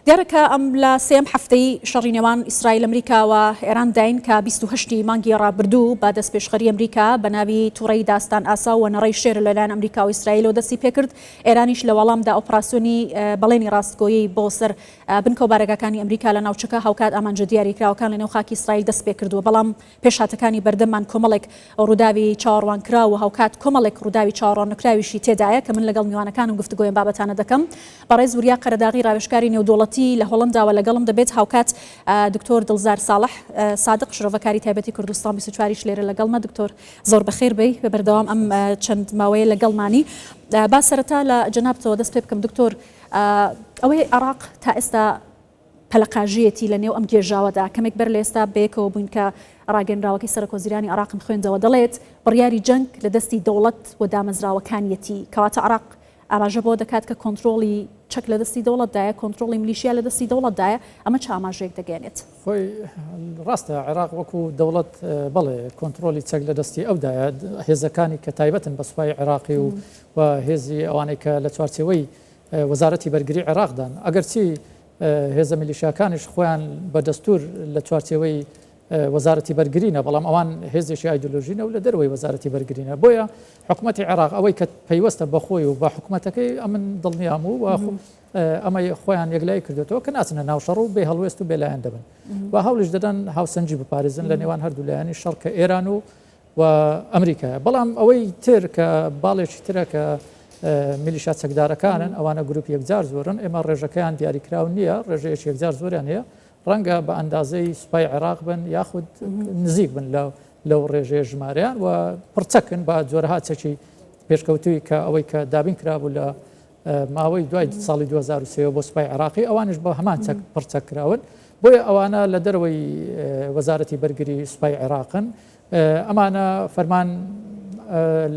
دیارە کە ئەم لە سێیەم هەفتەی شەڕی نێوان ئیسرائیل ئەمریکا و ئێران داین کە 28 ی مانگی ڕابردوو بە دەستپێشخەری ئەمریکا بە ناوی توڕەی داستان ئاسا و نەڕەی شێر لەلایەن ئەمریکا و ئیسرائیلەوە دەستی پێکرد ئێرانیش لە وەڵامدا ئۆپراسیۆنی بەڵێنی ڕاستگۆیی بۆ سەر بنکە و بارەگاکانی ئەمریکا لە ناوچەکە هاوکات ئامانجە دیاریکراوەکان لەنێو خاکی ئیسرائیل دەست پێکردووە بەڵام پێشهاتەکانی بەردەممان کۆمەڵێک ڕووداوی چاوەڕوانکراو و هاوکات کۆمەڵێک ڕووداوی چاوەڕواننەکراویشی تێدایە کە من لەگەڵ میوانەکانم گفتوگۆی ئەم بابەتانە دەکەم. بەڕێز وریا قەرەداغی ڕاوێژکاری نێودوڵەتی لە هۆڵەنداوە لەگەڵم دەبێت هاوکات دکتۆر دڵزار ساڵح سادق شرۆڤەکاری تایبەتی کوردستان 24 یش لێرە لەگەڵمە. دکتۆر زۆر بەخێر بێی بەردەوام ئەم چەند ماوەیە لەگەڵمانی. با سەرەتا لە جەنابتەوە دەست پێ بکەم دکتۆر ئەوەی عێراق تا ئێستا پەلەقاژێیەتی لە نێو ئەم گێژاوەدا، کەمێک بەر لە ئێستا بەیەکەوە بووین کە ڕاگەیەنراوەکەی سەرۆکوەزیرانی عێراقم خوێندەوە دەڵێت بڕیاری جەنگ لە دەستی دەوڵەت و دامەزراوەکانیەتی، کەواتە عێراق ئاماژە بەوە دەکات کە کۆنترۆڵی چەک لە دەستی دەوڵەتدایە، کۆنترۆڵی میلیشیا لە دەستی دەوڵەتدایە، ئەمە چ ئاماژەیەک دەگەیەنێت؟ خۆی ڕاستە عێراق وەکو دەوڵەت بەڵێ کۆنترۆڵی چەک لە دەستی ئەودایە، هێزەکانی کە تایبەتن بە سوپای عێراقی و هێزی ئەوانەی کە لە چوارچێوەی وەزارەتی بەرگری عێراقدان، ئەگەرچی هێزە میلیشیاکانیش خۆیان بە دەستور لە چوارچێوەی وەزارەتی بەرگرینە، بەڵام ئەوان هێزێکی ئایدۆلۆژینە و لە دەرەوەی وەزارەتی بەرگرینە. بۆیە حکومەتی عێراق ئەوەی کە پەیوەستە بە خۆی و بە حکومەتەکەی ئەمن دڵنیام و ئەمەی خۆیان یەکلایی کردوێتەوە کە ناچنە ناو شەڕ و بێ هەڵوێست و بێلایەن دەبن و هەوڵیش دەدەن هاوسەنگی بپارێزن لە نێوان هەردوو لایەنی شەڕ کە ئێران و و ئەمریکایە. بەڵام ئەوەی تر کە باڵێکی ترە کە میلیشیا چەکدارەکانن، ئەوانە گروپی یەکجار زۆرن، ئێمە ڕێژەکەیان دیاریکراو نییە، ڕێژەیەکی یەکجار زۆریان هەیە، ڕەنگە بە ئەندازەی سوپای عێراق بن یاخود نزیک بن لە لەو ڕێژەیە ژمارەیان و پڕچەکن بە جۆرەها چەکی پێشکەوتووی کە ئەوەی کە دابین کرابوو لە ماوەی دوای ساڵی 2023 بۆ سوپای عێراقی ئەوانیش بە هەمان چەک پڕچەک کراون بۆیە ئەوانە لە دەرەوەی وەزارەتی بەرگری سوپای عێراقن ئەمانە فەرمان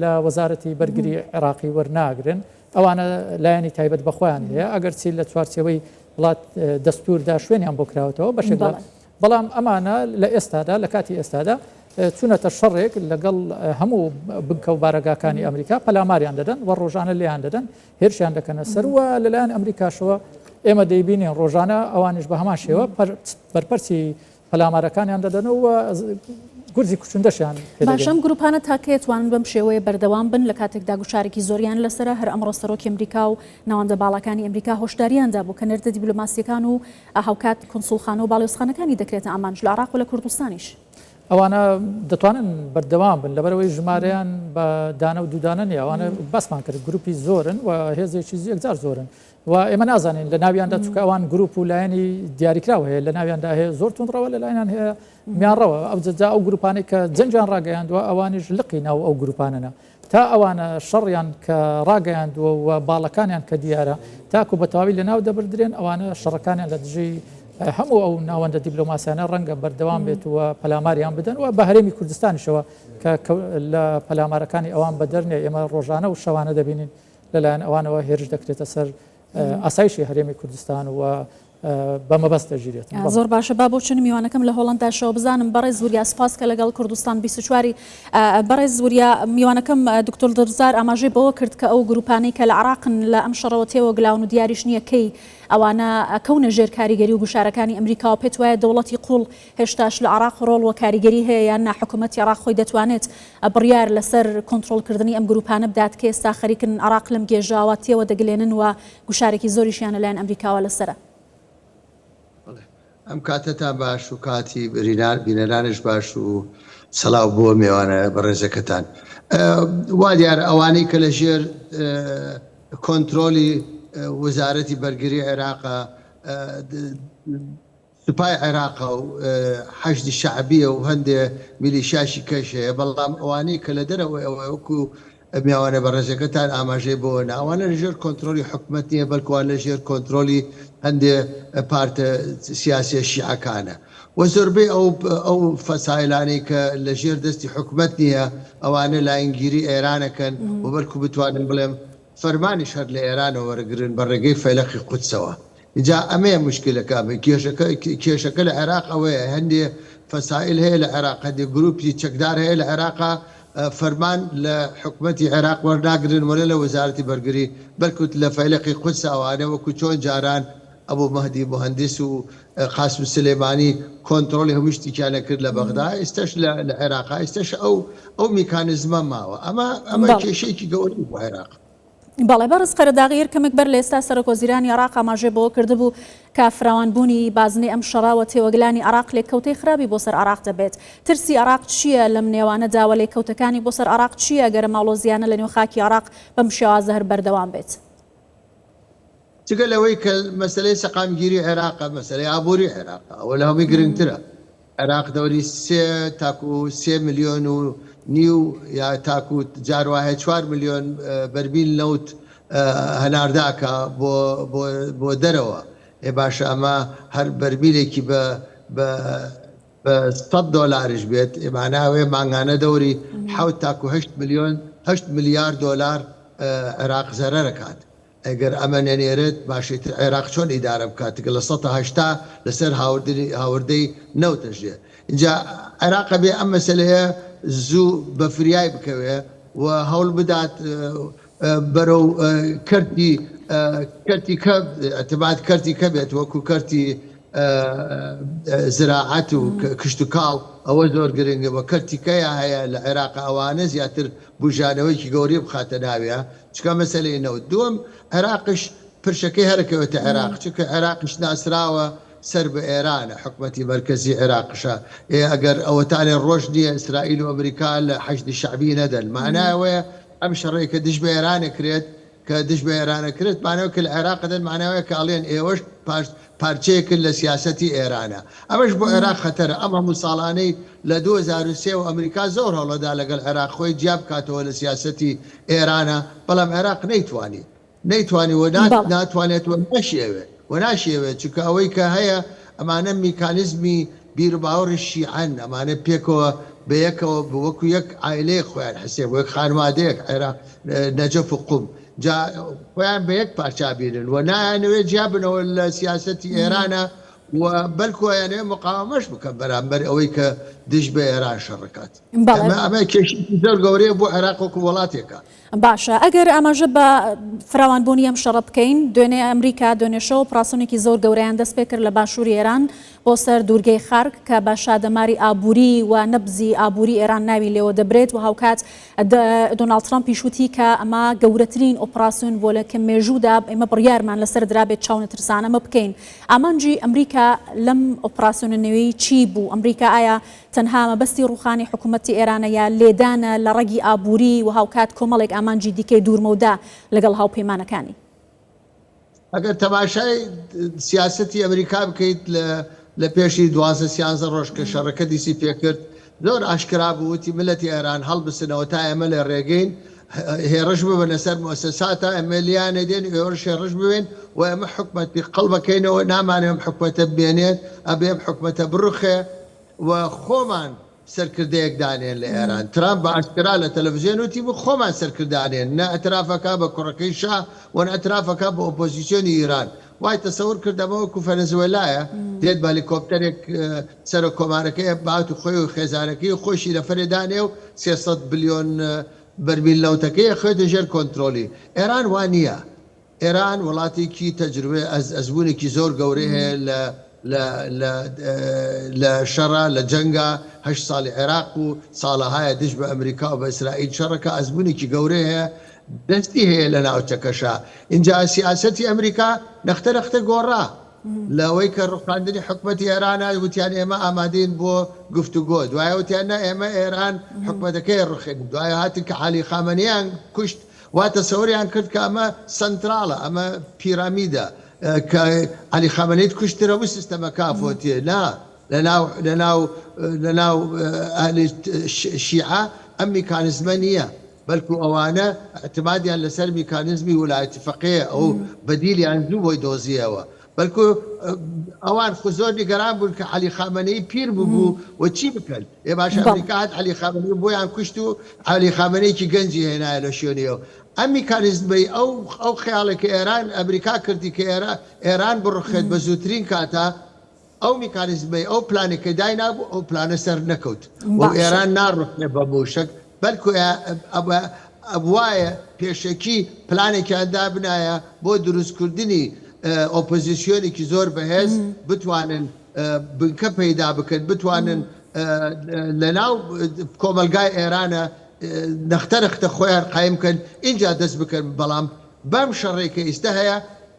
لە وەزارەتی بەرگری عێراقی وەرناگرن، ئەوانە لایەنی تایبەت بە خۆیان هەیە، ئەگەرچی لە چوارچێوەی وڵات دەستووردا شوێنیان بۆ کراوەتەوە بەشێک لە بەڵام ئەمانە لە ئێستادا لە کاتی ئێستادا چوونەتە شەڕێک لەگەڵ هەموو بنکە و بارەگاکانی ئەمریکا پەلاماریان دەدەن و ڕۆژانە لێیان دەدەن هێرشیان دەکەنە سەر و لەلایەن ئەمریکاشەوە ئێمە دەیبینین ڕۆژانە ئەوانیش بە هەمان شێوە بەرپەرچی پەلامارەکانیان دەدەن و گورزی کوشندەشیان پێ باشە دەگەن. ئەم گروپانە تا کەی ئەتوانن بەم شێوەیە بەردەوام بن لە کاتێکدا گوشارێکی زۆریان لەسەرە، هەر ئەمڕۆ سەرۆکی ئەمریکا و ناوەندە باڵاکانی ئەمریکا هۆشداریان دابوو کە نێردە دیبلۆماسییەکان و هاوکات کونسوڵخانە و باڵیۆزخانەکانی دەکرێتە ئامانج لە عێراق و لە کوردستانیش. ئەوانە دەتوانن بەردەوام بن لەبەرئەوەی ژمارەیان بە دانە و دوودانە نییە، ئەوانە باسمان کرد گروپی زۆرن و هێزێکی یەکجار زۆرن و ئێمە نازانین لە ناویاندا چونکە ئەوان گروپ و لایەنی دیاریکراو هەیە لە ناویاندا هەیە زۆر توندڕەوە لە لایەنان هەیە میانڕەوە ئەو جا ئەو گروپانەی کە جەنگیان ڕاگەیاندووە ئەوانیش لقی ناو ئەو گروپانەنە تا ئەوانە شەڕیان کە ڕاگەیاندووە و باڵەکانیان کە دیارە تاکو بە تەواوی لە ناو دەبردرێن ئەوانە شەڕەکانیان لە دژی هەموو ئەو ناوەندە دیبلۆماسیانە ڕەنگە بەردەوام بێت و پەلاماریان بدەن و بە هەرێمی کوردستانیشەوە کە لە پەلامارەکانی ئەوان بەدەر نییە ئێمە ڕۆژانە و شەوانە دەبینین لەلایەن ئەوانەوە هێرش دەکرێتە سەر ئاسایشی هەرێمی کوردستان و بە مەبەست دەگیرێت. زۆر باشە با بۆچونی میوانەکەم لە هۆڵەنداشەوە بزانم بەڕێز وریا سوپاس کە لەگەڵ کوردستان 24 ی بەڕێز وریا میوانەکەم دکتۆر دڵزار ئاماژەی بەوە کرد کە ئەو گروپانەی کە لە عراقن لە ئەم شەڕەوە تێوەگلاون و دیاریش نییە کەی ئەوانە ئەکەونە ژێر کاریگەری و گوشارەکانی ئەمریکاوە پێت وایە دەوڵەتی قوڵ هێشتاش لە عراق ڕۆڵ و کاریگەری هەیە یان نا حکومەتی عراق خۆی دەتوانێت بڕیار لەسەر کۆنترۆڵکردنی ئەم گروپانە بدات کە ئێستا خەریکن عراق لەم گێژاوە تێوە دەگلێنن و گوشارێکی زۆریشیان لەلایەن ئەمریکاوە لەسەرە. بەڵێ ئەم کاتەتان باش و کاتی بینەرانیش باش و سەلاو بۆ مێوانە بەڕێزەکەتان. وا دیارە ئەوانەی کە لە ژێر کۆنترۆلی وەزارەتی بەرگری عێراقە سوپای عێراقە و حەشدی شەعبیە و هەندێ میلیشیاشی کەش هەیە، بەڵام ئەوانەی کە لە دەرەوەی ئەوە وەکو میوانە بەڕێزەکەتان ئاماژەی بۆ نا ئەوانە لە ژێر کۆنترۆلی حکومەت نییە بەلکو ئەوان لە ژێر کۆنترۆلی هەندێ پارتە سیاسیە شیعەکانە و زۆربەی ئەو ئەو فەسایلانەی کە لە ژێر دەستی حکومەت نییە ئەوانە لاینگیری ئێرانەکەن و بەلکو بتوانم بڵێم فەرمانیش هەر لە ئێرانەوە وەرەگرن بە ڕێگەی فەیلەقی قودسەوە. ئینجا ئەمەیە موشکیلەکە، کێشەکە کێشەکە لە عێراق ئەوەیە هەندێ فەسائیل هەیە لە عێراق، هەندێ گروپی چەکدار هەیە لە عێراقا فەرمان لە حکومەتی عێراق وەرناگرن وە نە لە وەزارەتی بەرگری بەلکو لە فەیلەقی قودس ئەوانە وەکو چۆن جاران. ئەبو مەهدی موهەندیس و قاسم سلێمانی کۆنترۆڵی هەموو شتێکیان ئەکرد لە بەغدا، ئێستاش لە عێراقا ئێستاش ئەو ئەو میکانزمە ماوە. ئەمە ئەمە کێشەیەکی گەورەیە بۆ عێراق. بەڵێ بەڕێز قەرەداغی هەر کەمێک بەر لە ئێستا سەرۆکوەزیرانی عێراق ئاماژەی بەوە کردبوو کە فراوانبوونی بازنەی ئەم شەڕە و تێوەگلانی عێراق لێکەوتەی خراپی بۆ سەر عێراق دەبێت. ترسی عێراق چییە لەم نێوانەدا و لێکەوتەکانی بۆ سەر عێراق چییە گەر ئەم ئاڵۆزییانە لەنێو خاکی عێراق بەم شێوازە هەر بەردەوام بێت؟ جگە لەوەی کە مەسەلەی سەقامگیری عێراقە، مەسەلەی ئابووری عێراقە، ئەوە لە هەمووی گرنگترە. عێراق دەوری سێ تاکو سێ ملیۆن و نیو یا تاکو جار وایە چوار ملیۆن بەرمیل نەوت هەناردە ئەکا بۆ بۆ بۆ دەرەوە. ئێ باشە ئەمە هەر بەرمیلێکی بە بە بە سەد دۆلاریش بێت ئێ مانای ئەوەیە مانگانە دەوری حەوت تاکو هەشت ملیۆن هەشت ملیار دۆلار عێراق زەرەر ئەکات. ئەگەر ئەمە نەنێرێت باشە ئیتر عێراق چۆن ئیدارە بکات کە 80% لەسەر هاوردنی هاوردەی نەوت ئەژێ ئینجا عێراق ئەبێ ئەم مەسەلەیە زوو بە فریای بکەوێ و هەوڵ بدات بەرەو کەرتی کەرتی کە اعتماد کەرتی کە بێت وەکو کەرتی زراعەت و کشتوکاڵ ئەوە زۆر گرنگە بە کەرتی کەیا هەیە لە عێراق ئەوانە زیاتر بوژانەوەیەکی گەورەی بخاتە ناویا چونکە مەسەلەی نەوت دووەم عێراقیش پرشەکەی هەر ئەکەوێتە عێراق چونکە عێراقیش ناسراوە سەر بە ئێرانە حکومەتی مەرکەزی عێراقشە ئێ ئەگەر ئەوەتانێ ڕۆژ نییە ئیسرائیل و ئەمریکا لە حەشدی شەعبی نەدەن مانای ئەوەیە ئەم شەڕەی کە دژ بە ئێران ئەکرێت کە دژ بە ئێران ئەکرێت مانای ئەوەیە کە لە عێراق ئەدەن مانای ئەوەیە کە ئەڵێن ئێوەش پارچەیەکن لە سیاسەتی ئێرانە ئەمەش بۆ عێراق خەتەرە ئەم هەموو ساڵانەی لە 2003 وە ئەمریکا زۆر هەوڵەدا لەگەڵ عێراق خۆی جیا بکاتەوە لە سیاسەتی ئێرانە بەڵام عێراق نەیتوانی نەیتوانی و ناتوانێت و ناشیەوێت و ناشیەوێت چونکە ئەوەی کە هەیە ئەمانە میکانیزمی بیروباوەڕی شیعەن، ئەمانە پێکەوە بەیەکەوە وەکو یەک عایلەیەک خۆیان حسێب، وەک خانوادەیەک عێراق، نەجەف و قوم، جا خۆیان بە یەک پارچە ئەبینن و نایانەوێت جیا بنەوە لە سیاسەتی ئێرانە و بەلکو ئەیانەوێت مقاوەمەش بکەن بەرامبەر ئەوەی کە دژ بە ئێران شەڕ ئەکات. ئەمە ئەمە کێشەیەکی زۆر گەورەیە بۆ عێراق وەکو وڵاتێکە. باشە ئەگەر ئاماژە بە فراوانبوونی ئەم شەڕە بکەین، دوێنێ ئەمریکا دوێنێ شەو ئۆپراسیۆنێکی زۆر گەورەیان دەست پێکرد لە باشووری ئێران بۆ سەر دوورگەی خارک کە بە شادەماری ئابووری و نەبزی ئابووری ئێران ناوی لێوە دەبرێت و هاوکات دۆناڵد ترەمپیش وتی کە ئەمە گەورەترین ئۆپراسیۆن بووە لە کە مێژوودا ئێمە بڕیارمان لەسەر درابێت چاونەترسانە ئەمە بکەین. ئامانجی ئەمریکا لەم ئۆپراسیۆنە نوێی چی بوو؟ ئەمریکا ئایا تەنها مەبەستی ڕووخانی حکوومەتی ئێرانە یا لێدانە لە ڕەگی ئابووری و هاوکات کۆمەڵێک ئامانجی دیکەی دوورمەودا لەگەڵ هاوپەیمانەکانی؟ ئەگەر تەماشای سیاسەتی ئەمریکا بکەیت لە لە پێشی 12 سیانزە ڕۆژ کە شەڕەکە دیسی پێکرد زۆر ئاشکرا بوو وتی ملەتی ئێران هەڵبسنەوە تا ئێمە لە ڕێگەین هێڕش ببەنە سەر موسساتە ئێمە لیانە دێن ئێوەش هێڕش ببێن و ئێمە حکومەتی قەڵبەکەینەوە نامانێ ئەم حکومەتە بمێنێت ئەبێ ئەم حکومەتە بڕوخێ و خۆمان سەرکردەیەک دانێن لە ئێران. ترامپ بە ئاشکرا لە تەلەفزیۆن وتی بوو خۆمان سەرکردە ئەنێن، نە ئیعتراف ئەکا بە کوڕەکەی شا و نە ئیعتراف ئەکا بە ئۆپۆزیسیۆنی ئیران. وای تەسەور کرد ئەمە وەکو فەنەزوێلایە، دێت بە هەلیکۆپتەرێک سەرۆک کۆمارەکەی ئەبات و خۆی و خێزانەکەی و خۆیشی نەفەرێ دانێ و 300 بلیۆن بەرمیل نەوتەکەی ئەخوێتە ژێر کۆنترۆلی. ئێران وا نییە. ئێران وڵاتێکی تەجروبەی ئەزموونێکی زۆر گەورەی هەیە لە لە لە لە شەڕا لە جەنگا هەشت ساڵی عێراق و ساڵەهایە دژ بە ئەمریکا و بە ئیسرائیل شەڕەکە ئەزموونێکی گەورەی هەیە دەستی هەیە لە ناوچەکەشا ئینجا سیاسەتی ئەمریکا نەختە نەختە گۆڕا لەوەی کە ڕوخاندنی حکومەتی ئێرانە وتیان ئێمە ئامادەین بۆ گفتوگۆ دوایە وتیان نا ئێمە ئێران حکومەتەکەی ڕوخێنین دوایە هاتن کە عەلی خامەنەیان کوشت وا تەسەوریان کرد کە ئەمە سەنتراڵە، ئەمە پیرامیدە، کە عەلی خامەنەیت کوشت هەموو سیستەمەکە ئەفۆتێ، نا، لەناو لەناو لەناو ئەهلی شیعە ئەم میکانزمە نییە، بەلکو ئەوانە ئیعتمادیان لەسەر میکانزمی ولایەتی فەقێیە، ئەو بەدیلیان زوو بۆی دۆزییەوە، بەلکو ئەوان خو زۆر نیگەران بوون کە عەلی خامەنەیی پیر ببوو و چی بکەن. ئێ باشە ئەمریکا هات عەلی خامەنەی بۆیان کوشت و عەلی خامەنەیەکی گەنجی هێنایە لە شوێنیەوە. ئەم میکانیزمەی ئەو ئەو خەیاڵێک کە ئێران ئەمریکا کردی کە ئێران ئێران بڕوخێت بە زووترین کاتا ئەو میکانیزمەی ئەو پلانێک کە داینابوو ئەو پلانە سەر نەکەوت و ئێران ناڕوخێ بە مووشەک بەلکو ئەبوایە پێشەکی پلانێکیان دابنایە بۆ دروستکردنی. ئۆپۆزیسیۆنێکی زۆر بەهێز بتوانن بنکە پەیدا بکەن، بتوانن لەناو کۆمەلگای ئێرانە نەختە نەختە خۆیان قایم کەن ئینجا دەست بکەن، بەڵام بەم شەڕەی کە ئیستە هەیە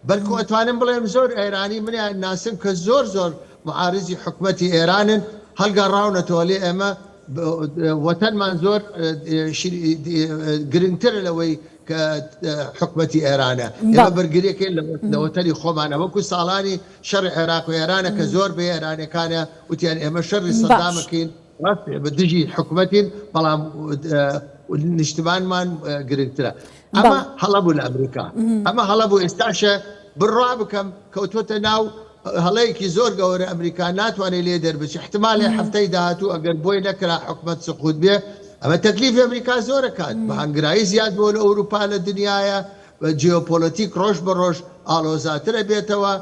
بەلکو ئەتوانم بڵێم زۆر ئێرانی منیان ناسم کە زۆر زۆر معارزی حکومەتی ئێرانن هەڵگەڕاونەتەوە لێ ئێمە وەتەنمان زۆر گرنگترە لەوەی کە حکومەتی ئێرانە ئێمە بەرگریەکەین لە وەتەنی خۆمانە وەکو ساڵانی شەڕی عێراق و ئێرانە کە زۆر بە ئێرانەکانە وتیان ئێمە شەڕی سەدامەکەین ڕاستە ئێمە دژی حکومەتین بەڵام نیشتمانمان گرنگترە. ئەمە هەڵە بوو لە ئەمریکا، ئەمە هەڵە بوو ئێستاشە بڕوا بکەم کەوتووەتە ناو هەڵەیەکی زۆر گەورە ئەمریکا ناتوانێت لێ دەربچێت احتمالێ هەفتەی داهاتوو ئەگەر بۆی نەکرا حکومەت سقوط بێ ئەمە تەکلیفی ئەمریکا زۆرەکات بەهانگرایی زیاد بۆ لە ئەوروپا لە دنیاە جیۆپۆلەتیک ڕۆژ بە ڕۆژ ئاڵۆزاتر ئەبێتەوە،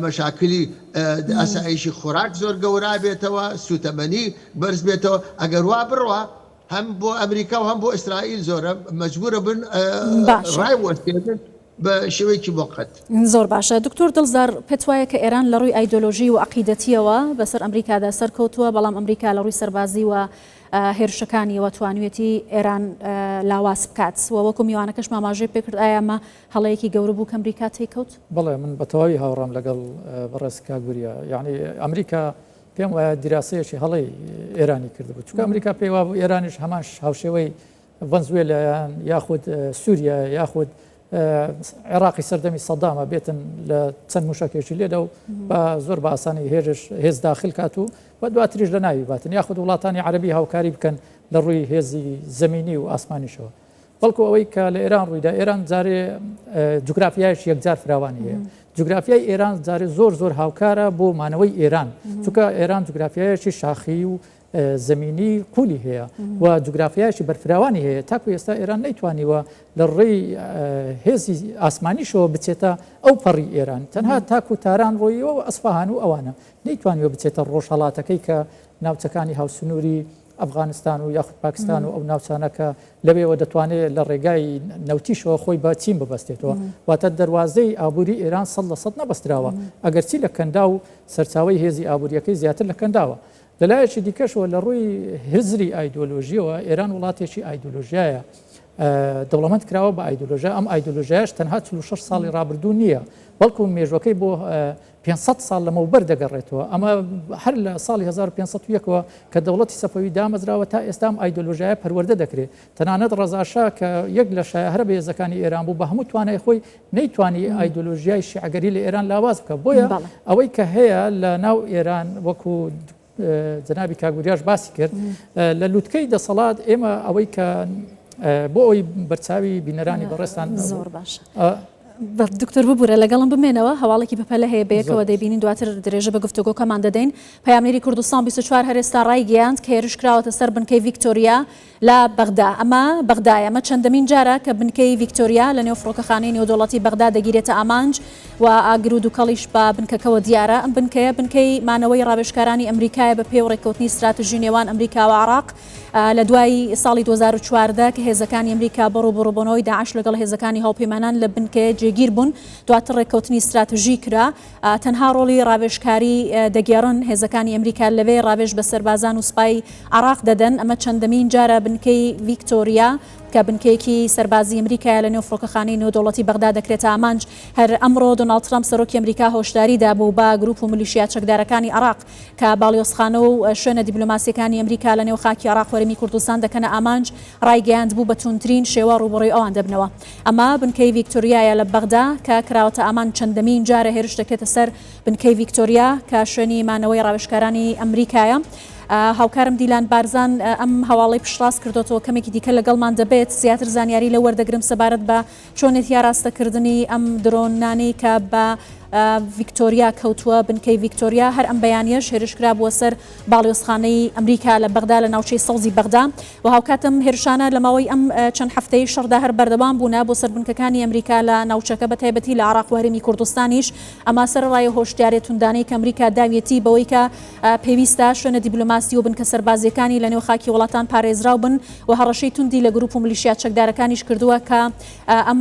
مەشاکلی ئاسایشی خۆراک زۆر گەورا بێتەوە، سوتەمەنی بەرز بێتەوە، ئەگەر وا بڕوا هەم بۆ ئەمریکا و هەم بۆ ئیسرائیل زۆرە مەجبورە بن ڕای وەستێنن بە شێوەیەکی مۆقەت. زۆر باشە دکتۆر دڵزار پێت وایە کە ئێران لە ڕووی ئایدۆلۆژی و عەقیدەتیەوە بەسەر ئەمریکادا سەرکەوتووە بەڵام ئەمریکا لە ڕووی سەربازی و هێرشەکانیەوە توانیویەتی ئێران لاواز بکات و وەکو میوانەکەشم ئاماژەی پێکرد ئایا ئەمە هەڵەیەکی گەورە بوو کە ئەمریکا تێیکەوت؟ بەڵێ من بە تەواوی هاوڕام لەگەڵ بەڕێز کاک وریا یعنی ئەمریکا پێم وایە دیراسەیەکی هەڵەی ئێرانی کردبوو چونکە ئەمریکا پێی وابوو ئێرانیش هەمان هاوشێوەی ڤەنزوێلایان یاخود سووریا یاخود عێراقی سەردەمی سەدامە بێتن لە چەند موشەکێکی لێدا و بە زۆر بە ئاسانی هێرش هێز داخل کات و و دواتریش لە ناوی باتن یاخود وڵاتانی عەربی هاوکاری بکەن لە ڕووی هێزی زەمینی و ئاسمانیشەوە بەڵکو ئەوەی کە لە ئێران ڕوویدا ئێران جارێ جوگرافیایش یەکجار فراوانی هەیە جوگرافیای ئێران جارێ زۆر زۆر هاوکارە بۆ مانەوەی ئێران چونکە ئێران جوگرافیایەکی شاخی و زەمینی قولی هەیە و جوگرافیایەکی بەرفراوانی هەیە تاکو ئێستا ئێران نەیتوانیوە لە ڕێی هێزی ئاسمانیشەوە بچێتە ئەو پەڕی ئێران تەنها تاکو تاران ڕۆیەوە و ئەسفەهان و ئەوانە نەیتوانیوە بچێتە ڕۆژهەڵاتەکەی کە ناوچەکانی هاوسنووری ئەفغانستان و یاخود پاکستان و ئەو ناوچانە کە لەوێوە دەتوانێت لە ڕێگای نەوتیشەوە خۆی بە چین ببەستێتەوە واتە دەواازەی ئابووری ئێران 100% نەبەستراوە ئەگەرچی لە کەندا و سەرچاوی هێزی ئابووریەکەی زیاتر لە کەنداوە لەلایەکی دیکەشەوە لە ڕووی هزری ئایدۆلۆژیەوە ئێران وڵاتێکی ئایدۆلۆژیایە دەوڵەمەند کراوە بە ئایدۆلۆژیا ئەم ئایدۆلۆژیایش تەنها 46 ساڵی ڕابردوو نییە بەڵکو مێژوەکەی بۆ 500 ساڵ لەمەوبەر دەگەڕێتەوە ئەمە هەر لە ساڵی 1501ەوە کە دەوڵەتی سەفەوی دامەزراوە تا ئێستا ئەم ئایدۆلۆژیایە پەروەردە دەکرێت تەنانەت ڕەزاشا کە یەک لە شایە هەرە بەهێزەکانی ئێران بوو بە هەموو توانای خۆی نەیتوانی ئایدۆلۆژیای شیعەگەری لە ئێران لاواز بکە بۆیە ئەوەی کە هەیە لە ناو ئێران وەکو جەنابی کاک وریاش باسی کرد لە لوتکەی دەسەڵات ئێمە ئەوەی کە بۆ ئەوی بەرچاوی بینەرانی بەڕێستان زۆر باشە. دکتۆر ببورە لەگەڵم بمێنەوە هەواڵێکی بەپەلە هەیە بەیەکەوە دەیبینین دواتر درێژە بە گفتوگۆکەمان دەدەین پەیامنێری کوردستان 24 هەرێستا ڕایگەیاند کە هێرش کراوەتە سەر بنکەی ڤیکتۆریا لە بەغدا. ئەمە بەغدایە. ئەمە چەندەمین جارە کە بنکەی ڤیکتۆریا لە نێو فڕۆکەخانەی نێودەوڵەتی بەغدا دەگیرێتە ئامانج و ئاگر و دوکەڵیش بە بنکەکەوە دیارە. ئەم بنکەیە بنکەی مانەوەی ڕاوێژکارانی ئەمریکایە بە پێی ڕێککەوتنی ستراتژی نێوان ئەمریکا و عێراق لە دوای ساڵی 2014 کە هێزەکانی ئەمریکا بۆ ڕووبەڕووبوونەوەی داعش لەگەڵ هێزەکانی هاوپەیمانان لە بنکەیە جێگیر بوون دواتر ڕێککەوتنی ستراتژی کرا. تەنها ڕۆڵی ڕاوێژکاری دەگێڕن، هێزەکانی ئەمریکا لەوێ ڕاوێژ بە سەربازان و سوپای عێراق دەدەن، ئەمە چەندەمین جارە بنکەی ڤیکتۆریا کە بنکەیەکی سەربازی ئەمریکایە لەنێو فڕۆکەخانەی نێودەوڵەتی بەغدا دەکرێتە ئامانج. هەر ئەمڕۆ دۆناڵد ترەمپ سەرۆکی ئەمریکا هۆشداری دابوو بە گروپ و ملیشیا چەکدارەکانی عێراق کە باڵیۆزخانە و شوێنە دیبلۆماسییەکانی ئەمریکا لەنێو خاکی عێراق و هەرێمی کوردستان دەکەنە ئامانج، ڕایگەیاندبوو بە توندترین شێوە ڕووبەڕووی ئەوان دەبنەوە. ئەمە بنکەی ڤیکتۆریایە لە بەغدا کە کراوەتە ئامانج چەندەمین جارە هێرش دەکرێتە سەر بنکەی ڤیکتۆریا کە شوێنی مانەوەی ڕاوێژکارانی ئەمریکایە. هاوکارم دیلان بارزان ئەم هەواڵەی پشتڕاست کردۆتەوە کەمێکی دیکە لەگەڵمان دەبێت زیاتر زانیاری لەو وەردەگرم سەبارەت بە چۆنێتی ئاراستەکردنی ئەم درۆنانەی کە بە. ڤیکتۆریا کەوتووە، بنکەی ڤیکتۆریا، هەر ئەم بەیانیەش هێرشکرابووە سەر باڵیۆزخانەی ئەمریکا لە بەغدا لە ناوچەی سەوزی بەغدا و هاوکات ئەم هێرشانە لە ماوەی ئەم چەند هەفتەی شەڕدا هەر بەردەوام بوونە بۆ سەر بنکەکانی ئەمریکا لە ناوچەکە بە تایبەتی لە عێراق و هەرێمی کوردستانیش ئەمە سەرەڕای ئەو هۆشداریە توندانەی کە ئەمریکا داویەتی بەوەی کە پێویستە شوێنە دیبلۆماسی و بنکە سەربازیەکانی لە نێو خاکی وڵاتان پارێزراو بن و هەڕەشەی توندی لە گروپ و ملیشیا چەکدارەکانیش کردووە کە ئەم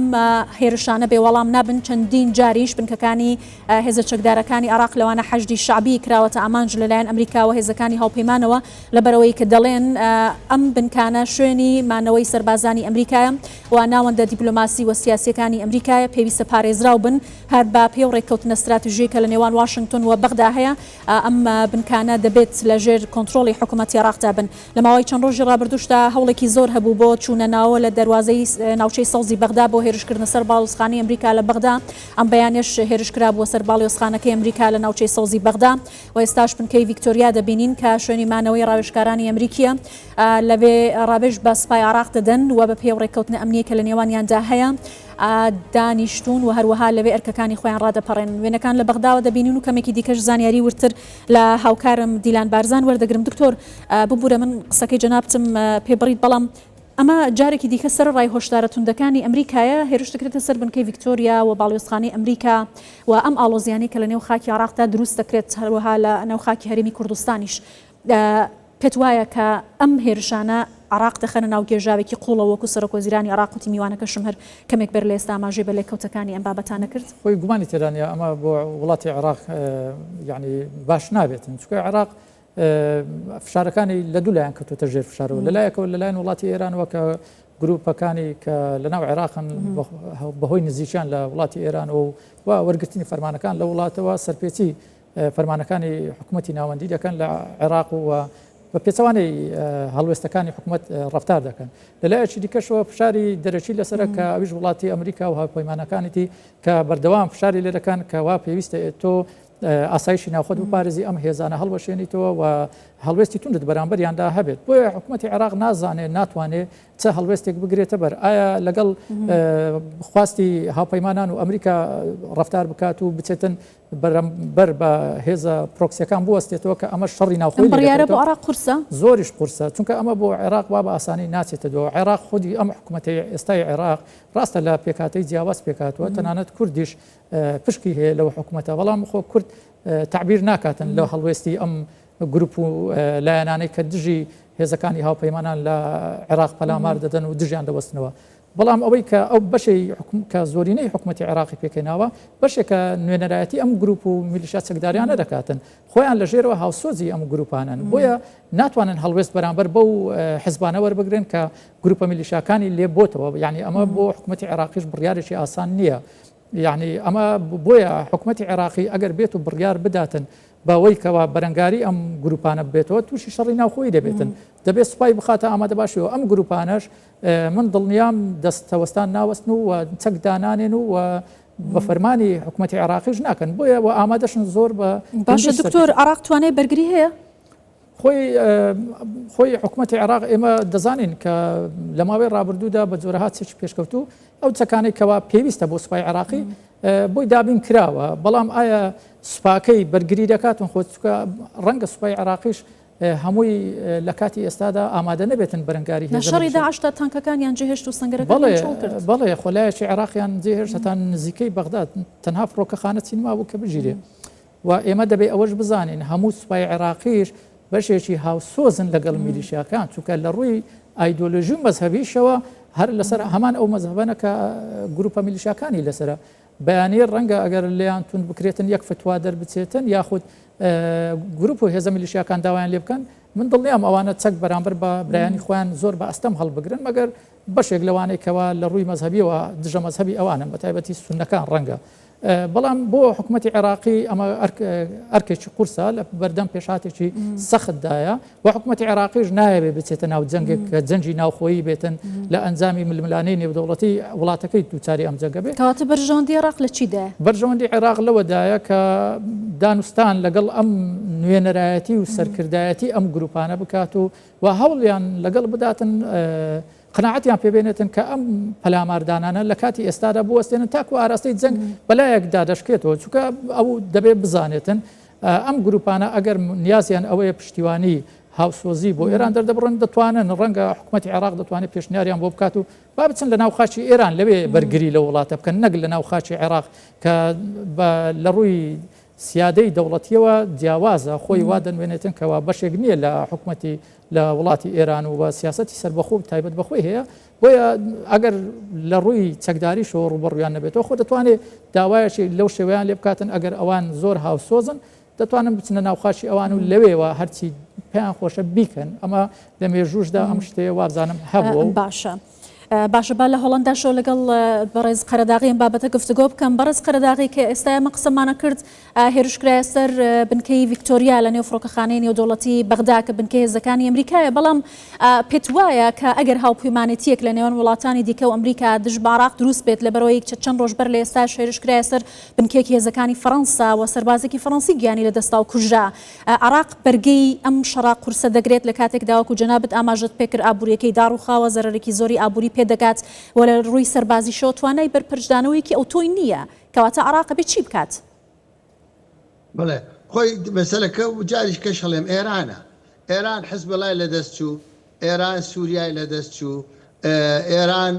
هێرشانە بێ وەڵام نابن، چەندین جاریش بنکەکانی هێزە چەکدارەکانی عێراق لەوانە حەشدی شەعبی کراوەتە ئامانج لەلایەن ئەمریکاوە هێزەکانی هاوپەیمانەوە لەبەرئەوەی کە دەڵێن ئەم بنکانە شوێنی مانەوەی سەربازانی ئەمریکایە و ناوەندە دیپلۆماسی و سیاسیەکانی ئەمریکایە پێویستە پارێزراو بن هەر بە پێی ئەو ڕێککەوتنە ستراتیژیەی کە لە نێوان واشنگتۆن و بەغدا هەیە ئەم بنکانە دەبێت لە ژێر کۆنترۆڵی حکومەتی عێراقدا بن. لە ماوەی چەند ڕۆژی ڕابردووشدا هەوڵێکی زۆر هەبوو بۆ چوونە ناوە لە دەروازەی ناوچەی سەوزی بەغدا بۆ هێرشکردنە سەر باڵیۆزخانەی ئەمریکا لە بەغدا، ئەم بەیانیەش هێرش کرابووە سەر باڵیۆزخانەکەی ئەمریکا لە ناوچەی سەوزی بەغدا و ئێستاش بنکەی ڤیکتۆریا دەبینین کە شوێنی مانەوەی ڕاوێژکارانی ئەمریکییە لەوێ ڕاوێژ بە سوپای عێراق دەدەن و بەپێی ئەو ڕێککەوتنە ئەمنییەی کە لە نێوانیاندا هەیە دانیشتوون و هەروەها لەوێ ئەرکەکانی خۆیان ڕادەپەڕێنن. وێنەکان لە بەغداوە دەبینین و کەمێکی دیکەش زانیاری وردتر لە هاوکارم دیلان بارزان وەردەگرم. دکتۆر ببورە من قسەکەی جەنابتم پێ بڕیت بەڵام ئەمە جارێکی دیکە سەرەڕای هۆشدارە توندەکانی ئەمریکایە هێرش دەکرێتە سەر بنکەی ڤیکتۆریا و باڵیۆزخانەی ئەمریکا و ئەم ئاڵۆزیانەی کە لە نێو خاکی عێراقدا دروست دەکرێت هەروەها لە نێو خاکی هەرێمی کوردستانیش پێت وایە کە ئەم هێرشانە عێراق دەخەنە ناو گێژاوێکی قووڵەوە وەکو سەرۆکوەزیرانی عێراق وتی میوانەکەشم هەر کەمێک بەر لە ئێستا ئاماژەی بە لێکەوتەکانی ئەم بابەتانە کرد؟ خۆی گومانی تێدا نییە ئەمە بۆ وڵاتی عێراق یانی باش نابێتن چونکە عێراق فشارەکانی لە دوو لایەن کەوتووەتە ژێر فشارەوە لەلایەکەوە لەلایەن وڵاتی ئێرانەوە کە گروپەکانی کە لەناو عێراقن بەهۆی نزیکیان لە وڵاتی ئێرانەوە و وەرگرتنی فەرمانەکان لە وڵاتەوە سەرپێچی فەرمانەکانی حکوومەتی ناوەندی دەکەن لە عێراق و بە پێچەوانەی هەڵوێستەکانی حکوومەت ڕفتار دەکەن لەلایەکی دیکەشەوە فشاری دەرەکی لەسەرە کە ئەویش وڵاتی ئەمریکا و هاوپەیمانەکانیتی کە بەردەوام فشاری لێ دەکەن کە وا پێویستە تۆ ئاسایشی ناوخۆت بپارێزی ئەم هێزانە هەڵوەشێنیتەوە و هەڵوێستی توندت بەرامبەریاندا هەبێت بۆیە حکوومەتی عێراق نازانێت ناتوانێت چ هەڵوێستێک بگرێتە بەر ئایا لەگەڵ خواستی هاوپەیمانان و ئەمریکا ڕفتار بکات و بچێتن بەرامبەر بە هێزە پرۆکسیەکان بوەستێتەوە کە ئەمە شەڕی ناوخۆی بڕیارە بۆ عێراق قورسە؟ زۆریش قورسە چونکە ئەمە بۆ عێراق وا بە ئاسانی ناچێتە دواوە عێراق خودی ئەم حکوومەتەی ئێستای عێراق ڕاستە لە پێکهاتەی جیاواز پێکهاتووە تەنانەت کوردیش پشکی هەیە لەو حکوومەتە بەڵام خۆ کورد تەعبیر ناکاتن لە هەڵوێستی ئەم گروپ و لایەنانەی کە دژی هێزەکانی هاوپەیمانان لە عێراق پەلامار دەدەن و دژیان دەوەستنەوە بەڵام ئەوەی کە ئەو بەشەی کە زۆرینەی حکوومەتی عێراقی پێکهێناوە بەشێکە نوێنەرایەتی ئەم گروپ و میلیشیا چەکداریانە دەکاتن خۆیان لە ژێرەوە هاوسۆزی ئەم گروپانەن بۆیە ناتوانن هەڵوێست بەرامبەر بەو حزبانە وەربگرن کە گروپە میلیشاکانی لێ بۆتەوە یعنی ئەمە بۆ حکوومەتی عێراقیش بڕیارێکی ئاسان نییە یعنی ئەمە بۆیە حکوومەتی عێراقی ئەگەر بێت و بڕیار بداتن بەوەی کەوا بەرەنگاری ئەم گروپانە ببێتەوە تووشی شەڕی ناوخۆیی دەبێتن دەبێت سوپای بخاتە ئامادەباشیەوە ئەم گروپانەش من دڵنیام دەستەوەستان ناوەستن و چەک دانانێن و بە فەرمانی حکوومەتی عێراقیش ناکەن بۆیە و ئامادەشن زۆر بە باشە دکتۆر عێراق توانای بەرگری هەیە؟ خۆی خۆی حکوومەتی عێراق ئێمە دەزانین کە لە ماوەی ڕابردوودا بە جۆرەها چەکی پێشکەوتوو ئەو چەکانەی کەوا پێویستە بۆ سوپای عێراقی بۆی دابین کراوە بەڵام ئایا سوپاکەی بەرگری دەکات خۆ چکە ڕەنگە سوپای عێراقیش هەمووی لە کاتی ئێستادا ئامادە نەبێتن بەرەنگاری لە شەڕی داعشدا تانکەکانیان جێهێشت و سەنگەرەکانیان چۆڵ کرد. بەڵێ خۆلایەکی عێراقیان جێهێشت هەتا نزیکەی بەغداد تەنها فڕۆکەخانە چین مابوو کە بگیرێ و ئێمە دەبێ ئەوەش بزانین هەموو سوپای عێراقیش بەشێکی هاوسۆزن لەگەڵ میلیشیاکان چونکە لە ڕووی ئایدۆلۆژی و مەزهەبیشەوە هەر لەسەر هەمان ئەو مەزهەبەنە کە گروپە میلیشیاکانی لەسەرە بەیانی ڕەنگە ئەگەر لێیان توند بکرێتن یەک فتوا دەربچێتن یاخود گروپ و هێزە میلیشیاکان داوایان لێ بکەن من دڵنیام ئەوانە چەک بەرامبەر بە برایانی خۆیان زۆر بە ئەستەم هەڵبگرن مەگەر بەشێک لەوانەی کەوا لە ڕووی مەزهەبیەوە دژە مەزهەبی ئەوانن بە تایبەتی سوننەکان ڕەنگە بەڵام بۆ حکوومەتی عێراقی ئەمە ئەرکێکی قورسە لە بەردەم پێشهاتێکی سەختدایە و حکوومەتی عێراقیش نایەوێت بچێتە ناو جەنگێک کە جەنگی ناوخۆیی بێتن لە ئەنجامی ململانێی نێودەوڵەتی وڵاتەکەی دووچاری ئەم جەنگە بێت. کەواتە بەرژەوەندی عێراق لە چیدایە؟ بەرژەوەندی عێراق لەوەدایە کە دانوستان لەگەڵ ئەم نوێنەرایەتی و سەرکردایەتی ئەم گروپانە بکات و و هەوڵیان لەگەڵ بداتن. قەناعەتیان پێ بێنێتن کە ئەم پەلاماردانانە لە کاتی ئێستادا بوەستێنن تاکو ئاراستەی جەنگ بەلایەکدا دەشکێتەوە، چونکە ئەو دەبێت بزانێتن ئەم گروپانە ئەگەر نیازیان ئەوەیە پشتیوانی هاوسۆزی بۆ ئێران دەردەبڕن دەتوانن ڕەنگە حکوومەتی عێراق دەتوانێت پێشنیاریان بۆ بکات و با بچن لە ناو خاکی ئێران لەوێ بەرگری لە وڵاتە بکەن نەک لە ناو خاکی عێراق کە لە ڕووی سیادەی دەوڵەتیەوە جیاوازە خۆی وا دەنوێنێتن کەوا بەشێک نییە لە حکوومەتی لە وڵاتی ئێران و بە سیاسەتی سەربەخۆ و تایبەت بەخۆی هەیە بۆیە ئەگەر لە ڕووی چەکداریشەوە ڕووبەڕوویان نەبێتەوە خۆ دەتوانێت داوایەکی لەو شێوەیان لێ بکاتن ئەگەر ئەوان زۆر هاوسۆزن دەتوانن بچنە ناو خاکی ئەوان و لەوێوە هەرچی پێیان خۆشە بیکەن ئەمە لە مێژووشدا ئەم شتەیە وابزانم هەبووە باشە. باشە با لە هۆڵەنداشەوە لەگەڵ بەڕێز قەرەداغی ئەم بابەتە گفتوگۆ بکەم. بەڕێز قەرەداغی کە ئێستا ئێمە قسەمانە کرد هێرش کرایە سەر بنکەی ڤیکتۆریا لە نێو فڕۆکەخانەی نێودەوڵەتی بەغدا کە بنکەی هێزەکانی ئەمریکایە، بەڵام پێت وایە کە ئەگەر هاوپەیمانێتییەک لە نێوان وڵاتانی دیکە و ئەمریکا دژ بە عێراق دروست بێت لەبەرئەوەی چەند ڕۆژ بەر لە ئێستاش هێرش کرایە سەر بنکەیەکی هێزەکانی فەڕەنسا و سەربازێکی فەڕەنسی گیانی لەدەستدا و کوژرا عێراق بەرگەی ئەم شەڕە قورسە دەگرێت لە کاتێکدا وەکو جەنابت ئاماژەت پێکرد ئابووریەکەی داڕووخاوە، زەرەرێکی زۆری ئابووری پێدەگات و لە ڕووی سەربازیشەوە توانای بەرپەرچدانەوەیەکی ئەوتۆی نییە، کەواتە عێراق ئەبێ چی بکات؟ بەڵێ خۆی مەسەلەکە و جاریش کەش هەڵێم ئێرانە، ئێران حزبوڵای لەدەست چوو، ئێران سوریای لەدەست چوو، ئێران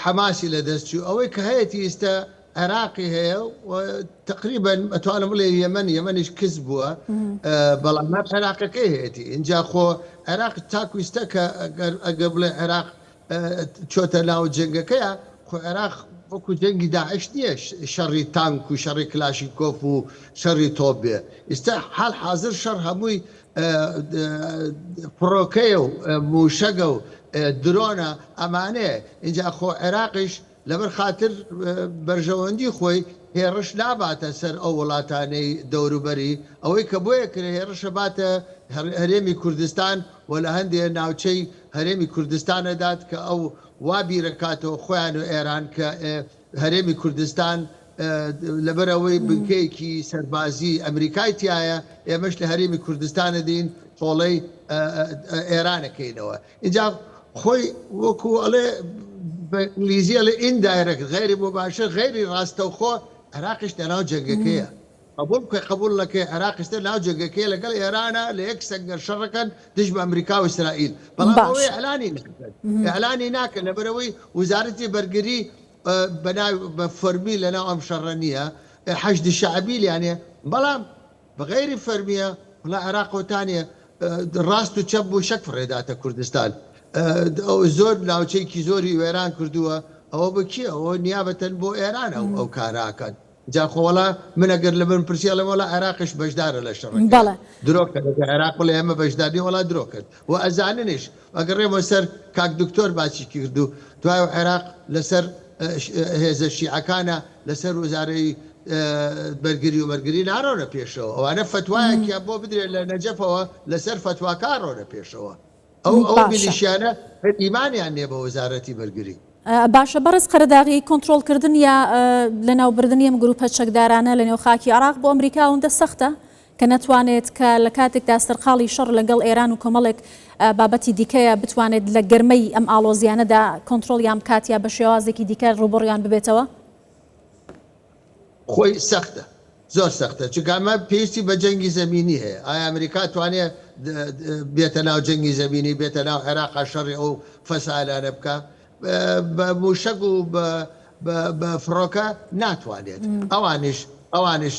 حەماسی لەدەست چوو، ئەوەی کە هەیەتی ئیستە عێراقی هەیە و تەقریبەن ئەتوانم بڵێ یەمەن، یەمەنیش کز بووە، بەڵام هەر عێراقەکەی هەیەتی. ئینجا خۆ عێراق تاکو ئیستە کە ئەگەر بڵێ عێراق چۆتە ناو جەنگەکەیە، خۆ عێراق وەکو جەنگی داعش نییە شەڕی تانک و شەڕی کلاشینکۆف و شەڕی تۆپ بێ، ئیستە حال حازر شەڕ هەمووی فڕۆکەیە و مووشەگە و درۆنە ئەمانەیە، ئینجا خۆ عێراقیش لەبەر خاتر بەرژەوەندی خۆی هێڕش ناباتە سەر ئەو وڵاتانەی دەوروبەری، ئەوەی کە بۆیە کرێ هێڕشە باتە هەرێمی کوردستان و لە هەندێ ناوچەی هەرێمی کوردستان ئەدات کە ئەو وا بیرەکاتەوە خۆیان و ئێران کە هەرێمی کوردستان لەبەر ئەوەی بنکەیەکی سەربازی ئەمریکای تیایە ئێمەش لە هەرێمی کوردستان ئەدەین تۆڵەی ئێران ئەکەینەوە ئینجا خۆی وەکو ئەڵێ بە ئینگلیزی ئەڵێ indirect غەیری مباشر غەیری ڕاستەوخۆ عێراقیش لەناو جەنگەکەیە قبوڵ بکەی قبوڵ نەکەی عێراق ئیستا ناو جەنگەکەیە لەگەڵ ئێرانە لە یەک سەنگەر شەڕەکەن دژ بە ئەمریکا و ئیسرائیل بەڵام ئەوەی باشە. ئیعلانی ناکەن ئیعلانی ناکەن لەبەرئەوەی وزارەتی بەرگری بەناو بە فەرمی لەناو ئەم شەڕە نییە حەشدی شەعبی لیانە بەڵام بە غەیری فەرمیە وڵا عێراق ئەوتانێ ڕاست و چەپ موشەک فڕێداتە کوردستان زۆر ناوچەیەکی زۆری وێران کردووە ئەوە بە کێ ئەوە نیابەتەن بۆ ئێران ئەو ئەو کارە ئەکات جا خۆ وەڵا من ئەگەر لە من پرسی ئەڵێم وەڵا عێراقیش بەشدارە لە شەڕەکەیا بەڵێ. درۆ کەن ئەگەر عێراق بڵێ ئێمە بەشدار نین وەڵا درۆ کەن و ئەزاننیش ئەگەڕێمەوە سەر کاک دکتۆر باسی کرد و دوای عێراق لەسەر هێزە شیعەکانە لەسەر وزارەی بەرگری و مەرگری ناڕۆنە پێشەوە ئەوانە فەتوایەکیان بۆ بدرێت لە نەجەفەوە لەسەر فەتواکە ڕۆنە پێشەوە ئەو ئەو باشە. میلیشیانە هەر ئیمانیان نیە بە وەزارەتی بەرگری. باشە بەڕێز قەرەداغی کۆنترۆڵ کردن یا لەناوبردنی ئەم گروپە چەکدارانە لەنێو خاکی عێراق بۆ ئەمریکا ئەوەندە سەختە کە نەتوانێت کە لە کاتێکدا سەرقاڵی شەڕ لەگەڵ ئێران و کۆمەڵێک بابەتی دیکەیە بتوانێت لە گەرمەی ئەم ئاڵۆزیانەدا کۆنترۆڵیان بکات یا بە شێوازێکی دیکە ڕووبەڕوویان ببێتەوە؟ خۆی سەختە زۆر سەختە چونکە ئەمە پێویستی بە جەنگی زەمینی هەیە ئایا ئەمریکا توانێ بێتە ناو جەنگی زەمینی بێتە ناو عێراقا شەڕی ئەو فەسائلانە بکا بە موشەک و بە فڕۆکە ناتوانێت ئەوانیش ئەوانیش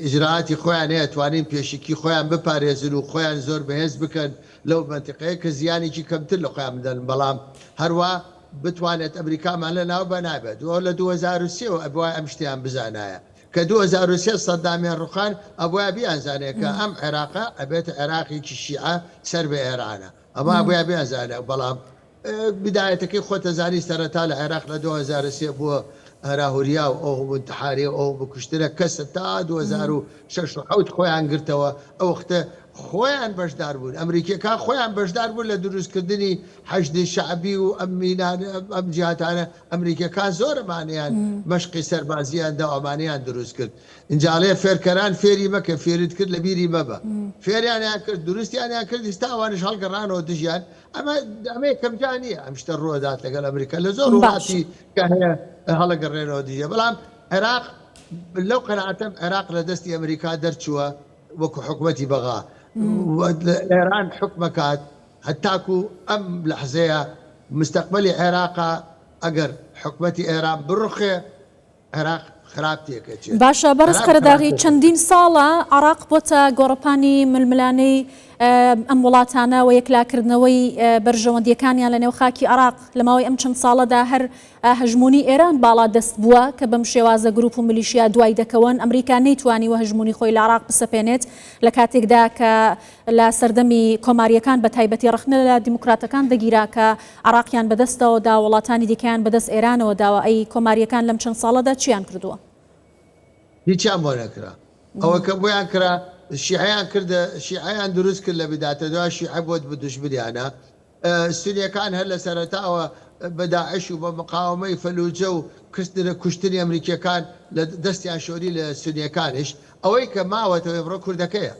ئیجرائاتی خۆیان هەیە توانین پێشکی خۆیان بپارێزن و خۆیان زۆر بەهێز بکەن لەو مەنتیقەیە کە زیانێکی کەمتر لە خۆیان بدەن بەڵام هەروا بتوانێت ئەمریکامان لە ناو بە نابێت و لە 2003 وە ئەبوایە ئەم شتەیان بزانایە کە 2003 سەدامیان ڕوخان ئەبوایە بیانزانێ کە ئەم عێراقە ئەبێتە عێراقێکی شیعە سەر بە ئێرانە ئەمە ئەبوایە بیانزانێ بەڵام بدایەتەکەی خۆت ئەزانی سەرەتا لە عێراق لە 2003 بووە هەراهوریا و ئەو هەموو انتحاریە و ئەو هەموو کوشتنە کەسە تا 2006 و حەوت خۆیان گرتەوە ئەو وەختە. خۆیان بەشدار بوون، ئەمریکیەکان خۆیان بەشدار بوون لە دروستکردنی حەشدی شەعبی و ئەم مینانە ئەم جیهاتانە، ئەمریکیەکان زۆر ئەمانەیان مەشقی سەربازیان دا و ئەمانەیان دروست کرد. ئینجا ئەڵێ فێرکەران فێری مەکە فێرت کرد لە بیری مەبە. فێریانیان کرد دروستیانیان کرد ئیستا ئەوانیش هەڵگەڕانەوە دژیان. ئەمە ئەمە یەکەم جار نییە ئەم شتە ڕووئەدات لەگەڵ ئەمریکا لە زۆر وڵاتی کە هەیە هەڵەگەڕێنەوە دژیان. بەڵام عێراق لەو قەناعەتەم عێراق لە دەستی ئەمریکا دەرچووە وەکو حکومەتی بەغا و ئێران حوکمەکات هەتاکو ئەم لەحزەیە مستەقبەلی عێراقە ئەگەر حکومەتی ئێران بڕوخێ عێراق خراپ تێکەچێت. باشە بەڕێز قەرەداغی چەندین ساڵە عێراق بۆتە گۆڕەپانی ململانێی ئەم وڵاتانە و یەکلاکردنەوەی بەرژەوەندییەکانیان لە نێو خاکی عێراق لە ماوەی ئەم چەند ساڵەدا هەر هەژموونی ئێران باڵا دەست بووە کە بەم شێوازە گروپ و میلیشیا دوای دەکەون، ئەمریکا نەیتوانیوە هەژموونی خۆی لە عێراق بسەپێنێت لە کاتێکدا کە لە سەردەمی کۆمارییەکان بە تایبەتی ڕەخنە لە دیموکراتەکان دەگیرا کە عێراقیان بەدەستەوە دا وڵاتانی دیکەیان بەدەست ئێرانەوە داوە، ئەی کۆمارییەکان لەم چەند ساڵەدا چیان کردووە؟ هیچیان بۆ نەکرا ئەوە کە بۆیان کرا شیعەیان کردە شیعەیان دروست کرد لە بداتە دوا شیعە بۆت بە دوژمنیانە سونیەکان هەر لە سەرەتاوە بە داعش و بە مقاوەمەی فەلوجە و کردنە کوشتنی ئەمریکیەکان لە دەستیان شۆری لە سونیەکانیش ئەوەی کە ماوەتەوە ئێمڕۆ کوردەکەیە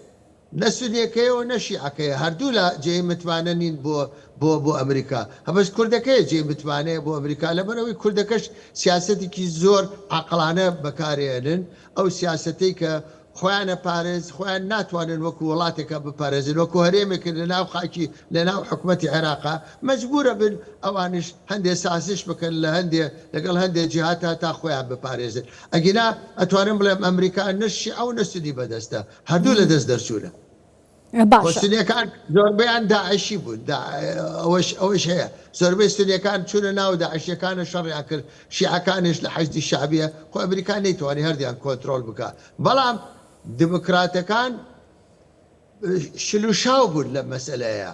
نە سونیەکەیە و نە شیعەکەیە هەردوولا جێی متمانە نین بۆ بۆ بۆ ئەمریکا هەبەس کوردەکەیە جێی متمانەیە بۆ ئەمریکا لەبەرئەوەی کوردەکەش سیاسەتێکی زۆر عاقڵانە بەکارێنن ئەو سیاسەتەی کە خۆیان ئەپارێز، خۆیان ناتوانن وەکو وڵاتێکا بپارێزن، وەکو هەرێمێکن لە ناو خاکی لە ناو حکومەتی عێراقا، مەجبورە بن ئەوانیش هەندێ سازش بکەن لە هەندێ لەگەڵ هەندێ جیهاتا تا خۆیان بپارێزن، ئەگینا ئەتوانم بڵێم ئەمریکا نە شیعە و نە سونی بەدەستە، هەردوو لە دەست دەرچوونە. باشە. سونیەکان زۆربەیان داعشی بوون ئەوەش ئەوەش هەیە زۆربەی سونیەکان چوونە ناو داعشیەکانە شەڕیان کرد شیعەکانیش لە حەشدی شەعبیە خۆ ئەمریکا نەیتوانی هەردیان کۆنترۆڵ بکا بەڵام دیموکراتەکان شل و شاو بوون لەم مەسەلەیە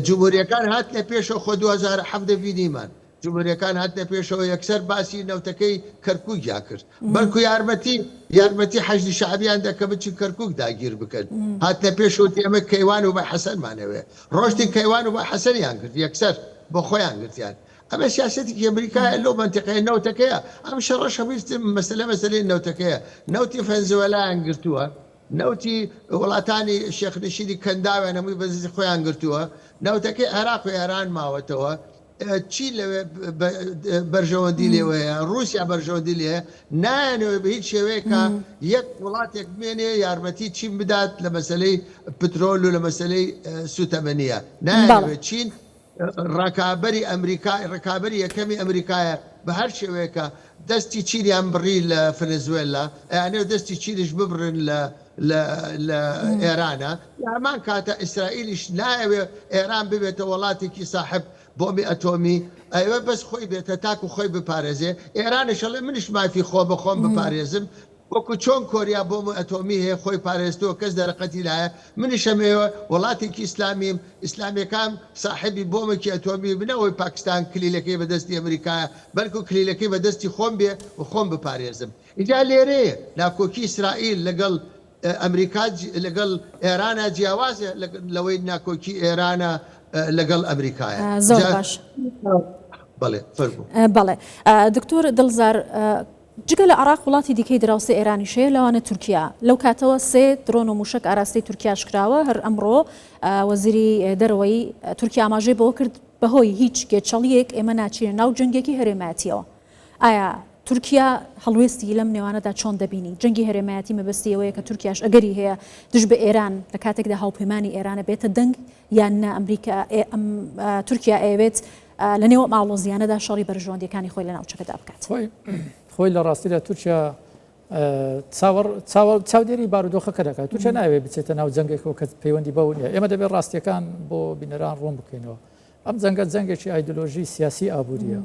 جمهوریەکان هاتنە پێشەوە خۆ 2017 بینیمان جمهوریەکان هاتنە پێشەوە یەکسەر باسی نەوتەکەی کەرکوکیان کرد بەلکو یارمەتی یارمەتی حەشدی شەعبیان دا کە بچن کەرکوک داگیر بکەن هاتنە پێشەوە وتی ئێمە کەیوان و بای حەسەنمان ئەوێ ڕۆشتن کەیوان و بای حەسەنیان گرت یەکسەر بۆ خۆیان گرتیان ئەمە سیاسەتێکی ئەمریکایە لەو مەنتیقەیە نەوتەکەیە ئەم شەڕەش هەمووی مەسەلە مەسەلەی نەوتەکەیە نەوتی فەنزوێلایان گرتووە نەوتی وڵاتانی شێخ نشینی کەنداویان هەمووی بەدەستی خۆیان گرتووە نەوتەکەی عێراق و ئێران ماوەتەوە چی لەوێ بەرژەوەندی لێوەیە ڕووسیا بەرژەوەندی لێ نایانەوێ بە هیچ شێوەیەکە یەک وڵاتێک بمێنێ یارمەتی چین بدات لە مەسلەی پترۆل و لە مەسلەی سوتەمەنیە نایانەوێت چین ڕکابەری ئەمریکا ڕکابەری یەکەمی ئەمریکایە بە هەر شێوەیەکە دەستی چینیان بڕی لە فنزوێلا ئەیانەوێت دەستی چینیش ببڕن لە لە لە ئێرانە لە هەمان کاتە ئیسرائیلیش نایەوێ ئێران ببێتە وەڵاتێکی ساحب بۆمبی ئەتۆمی ئەیەوێ بەس خۆی بێت هەتاکو خۆی بپارێزێ ئێرانیش ئەڵێ منیش مافی خۆمە خۆم بپارێزم وەکو چۆن کۆریا بۆمب ئەتۆمی هەیە خۆی پارێزتووە کەس دەرەقەتی نایە منیش ئەمەوێ وڵاتێکی ئیسلامیم ئیسلامیەکان ساحێبی بۆمێکی ئەتۆمی بن ئەوەی پاکستان کلیلەکەی بەدەستی ئەمریکایە بەلکو کلیلەکەی بەدەستی خۆم بێ و خۆم بپارێزم ئینجا لێرەیە ناکۆکی ئیسرائیل لەگەڵ ئەمریکا لەگەڵ ئێرانە جیاوازە لەوەی ناکۆکی ئێرانە لەگەڵ ئەمریکایە. زۆر باش. بەڵێ فەرموو. بەڵێ دکتۆر دڵزار جگە لە عێراق وڵاتی دیکەی دراوسێ ئێرانیش هەیە لەوانە تورکیا لەو کاتەوە سێ درۆن و موشەک ئاراستەی تورکیاش کراوە هەر ئەمڕۆ وەزیری دەرەوەی تورکیا ئاماژەی بەوە کرد بەهۆی هیچ گێچەڵیەک ئێمە ناچینە ناو جەنگێکی هەرێمایەتیەوە ئایا تورکیا هەڵوێستی لەم نێوانەدا چۆن دەبینی؟ جەنگی هەرێمایەتی مەبەستی ئەوەیە کە تورکیاش ئەگەری هەیە دژ بە ئێران لە کاتێکدا هاوپەیمانی ئێرانە بێتە دەنگ یان نا ئەمریکا تورکیا ئەیەوێت لە نێو ئەم ئاڵۆزیانەدا شەڕی بەرژەوەندیەکانی خۆی لە ناوچەکەدا بکات. خۆی خۆی لە ڕاستیدا تورکیا چاوەڕ چاوە چاودێری بارودۆخەکە دەکات تورکیا ناوێت بچێتە ناو جەنگێکەوە کە پەیوەندی بەو نیە ئێمە دەبێت ڕاستیەکان بۆ بینەران ڕوون بکەینەوە ئەم جەنگە جەنگێکی ئایدۆلۆژی سیاسی ئابووریە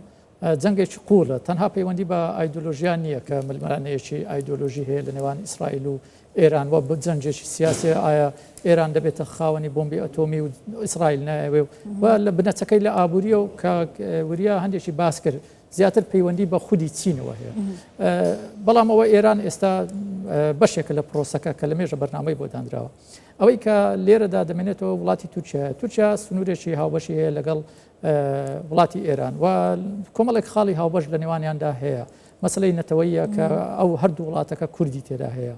جەنگێکی قووڵە، تەنها پەیوەندی بە ئایدۆلۆژیا نییە کە ململانێیەکی ئایدۆلۆژی هەیە لە نێوان ئیسرائیل و ئێران و جەنگێکی سیاسیە ئایا ئێران دەبێتە خاوەنی بۆمبی ئەتۆمی و ئیسرائیل نایەوێ و لە بنەچەکەی لە ئابووریە و کاک وریا هەندێکی باس کرد. زیاتر پەیوەندی بە خودی چینەوە هەیە. بەڵام ئەوە ئێران ئێستا بەشێکە لە پرۆسەکە کە لە مێژە بەرنامەی بۆ دانراوە. ئەوەی کە لێرەدا دەمێنێتەوە وڵاتی تورکیایە. تورکیا سنوورێکی هاوبەشی هەیە لەگەڵ وڵاتی ئێران و کۆمەڵێک خاڵی هاوبەش لە نێوانیاندا هەیە. مەسەلەی نەتەوەییە کە ئەو هەردوو وڵاتەکە کوردی تێدا هەیە.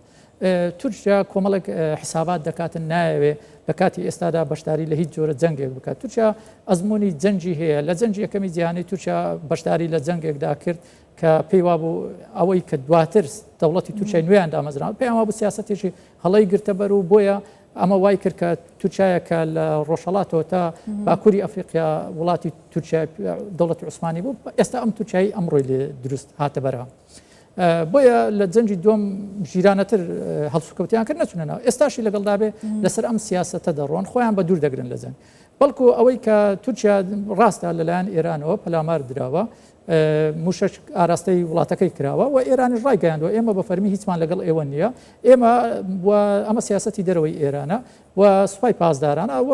تورکیا کۆمەڵێک حسابات دەکاتن نایەوێ لە کاتی ئێستادا بەشداری لە هیچ جۆرە جەنگێک بکات. تورکیا ئەزمموی جەنگی هەیە لە جەنگی یەکەمی جیهانی تورکیا بەشداری لە جەنگێکدا کرد کە پێی وابوو ئەوەی کە دواتر دەوڵەتی تورکیای نوێیان دامەزراند پێیان وابوو سیاسەتێکی هەڵەی گرتە بەر و بۆیە ئەمە وای کرد کە تورکیایە کە لە ڕۆژهەڵاتەوە تا باکووری ئەفریقیا وڵاتی تورکیا دەوڵەتی عوسمانی بوو ئێستا ئەم تورکیایی ئەمڕۆی لێ دروست هاتە بەرهەم. بۆیە لە جەنگی دووەم ژیرانەتر هەڵسوکەوتیان کرد نەچونە ناو ئێستاشی لەگەڵدا بێ لەسەر ئەم سیاسەتە دەڕۆن خۆیان بە دوور دەگرن لە جەنگ بەڵکو ئەوەی کە تورکیا ڕاستە لەلایەن ئێرانەوە پەلامار دراوە موشەک ئاراستەی وڵاتەکەی کراوە و ئێرانیش ڕایگەیاندوە ئێمە بە فەرمی هیچمان لەگەڵ ئێوە نییە ئێمە ئەمە سیاسەتی دەرەوەی ئێرانە و سوپای پاسدارانە و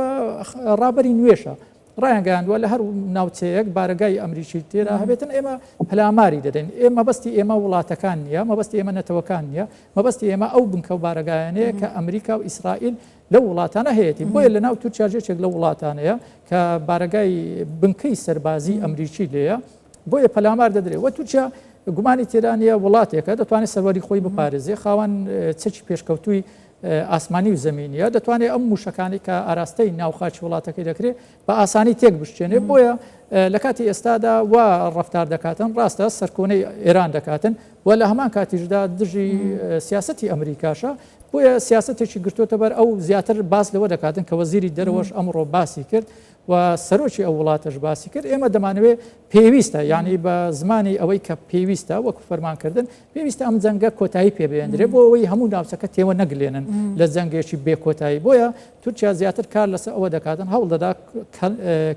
ڕابەری نوێشە ڕایانگەیاندوە لە هەر ناوچەیەک بارەگای ئەمریکی تێدا هەبێتن ئێمە پەلاماری دەدەین ئێ مەبەستی ئێمە وڵاتەکان نییە مەبەستی ئێمە نەتەوەکان نییە مەبەستی ئێمە ئەو بنکە و بارەگایانەیە کە ئەمریکا و ئیسرائیل لەو وڵاتانە هەیەتی بۆیە لە ناو تورکیا یەکێک لەو وڵاتانەیە کە بارەگای بنکەی سەربازی ئەمریکی لێیە بۆیە پەلامار دەدرێت و تورکیا گومانی تێدا نییە وڵاتێکە دەتوانێت سەروەری خۆی بپارێزێ خاوەن چەکی پێشکەوتووی ئاسمانی و زەمینیە دەتوانێت ئەم موشەکانی کە ئاراستەی ناوخاچی وڵاتەکەی دەکرێت بە ئاسانی تێک بشکێنێ بۆیە لە کاتی ئێستادا وا ڕفتار دەکاتن ڕاستە سەرکۆنەی ئێران دەکاتن و لە هەمان کاتیشدا دژی سیاستی ئەمریکاشە بۆیە سیاسەتێکی گرتووەتە بەر ئەو زیاتر باس لەوە دەکاتن کە وەزیری دەرەوەش ئەمڕۆ باسی کرد و سەرۆکی ئەو وڵاتەش باسی کرد ئێمە دەمانەوێت پێویستە یعنی بە زمانی ئەوەی کە پێویستە وەکو فەرمانکردن پێویستە ئەم جەنگە کۆتایی پێبێندرێ بۆ ئەوەی هەموو ناوچەکە تێوە نەگلێنن لە جەنگێکی بێ کۆتایی بۆیە تورکیا زیاتر کار لەسەر ئەوە دەکاتن هەوڵ دەدا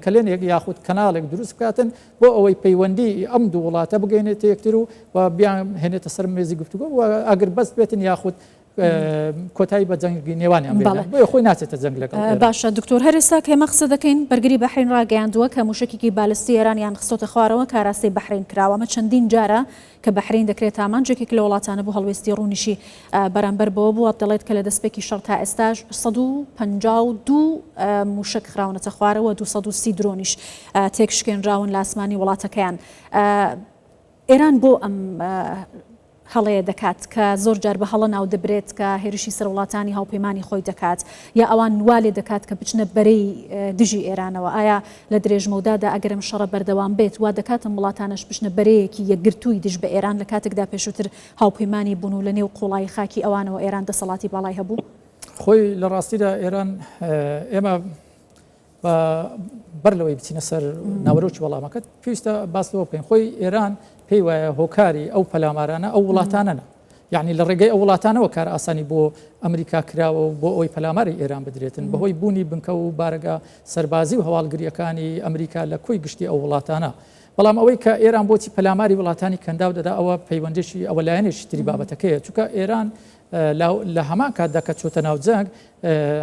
کەلێنێک یاخود کەناڵێک دروست بکاتن بۆ ئەوەی پەیوەندی ئەم دوو وڵاتە بگەینێتە یەکتر و بیانهێنێتە سەر مێزی گفتوگۆ و ئاگربەست بێتن یاخود کۆتایی بە جەنگی نێوانیان بێنێت بۆیە خۆی ناچێتە جەنگ لەگەڵ ئێران. باشە دکتۆر هەر ئێستا کە ئێمە قسە دەکەین بەرگری بەحرین ڕاگەیاندووە کە موشەکێکی بالستی ئێرانیان خستۆتە خوارەوە کە ئاراستەی بەحرین کراوە ئەمە چەندین جارە کە بەحرین دەکرێتە ئامانج یەکێک لە وڵاتانە بوو هەڵوێستی ڕوونیشی بەرامبەر بەوە بووە دەڵێت کە لە دەستپێکی شەڕ تا ئێستاش 152 موشەک خراونەتە خوارەوە 230 درۆنیش تێکشکێنراون لە ئاسمانی وڵاتەکەیان. ئێران بۆ ئەم هەڵەیە دەکات کە زۆر جار بە هەڵە ناو دەبرێت کە هێرشی سەر وڵاتانی هاوپەیمانی خۆی دەکات یا ئەوان وا لێ دەکات کە بچنە بەرەی دژی ئێرانەوە ئایا لە درێژمەودادا ئەگەر ئەم شەڕە بەردەوام بێت وا دەکات ئەم وڵاتانەش بچنە بەرەیەکی یەکگرتووی دژ بە ئێران لە کاتێکدا پێشووتر هاوپەیمانی بوون و لە نێو قوڵایی خاکی ئەوانەوە ئێران دەسەڵاتی باڵای هەبوو؟ خۆی لە ڕاستیدا ئێران ئێمە با بەر لەوەی بچینە سەر ناوەرۆکی وەڵامەکەت پێویستە باس لەوە بکەین خۆی ئێران پێی وایە هۆکاری ئەو پەلامارانە ئەو وڵاتانەنە یعنی لە ڕێگەی ئەو وڵاتانەوە کار ئاسانی بۆ ئەمریکا کراوە و بۆ ئەوی پەلاماری ئێران بدرێتن بەهۆی بوونی بنکە و بارەگا سەربازی و هەواڵگریەکانی ئەمریکا لە کۆی گشتی ئەو وڵاتانە بەڵام ئەوەی کە ئێران بۆچی پەلاماری وڵاتانی کەنداو دەدا ئەوە پەیوەندێکی ئەوە لایەنێکی تری بابەتەکەیە چونکە ئێران لە هەمان کاتدا کە چۆتە ناو جەنگ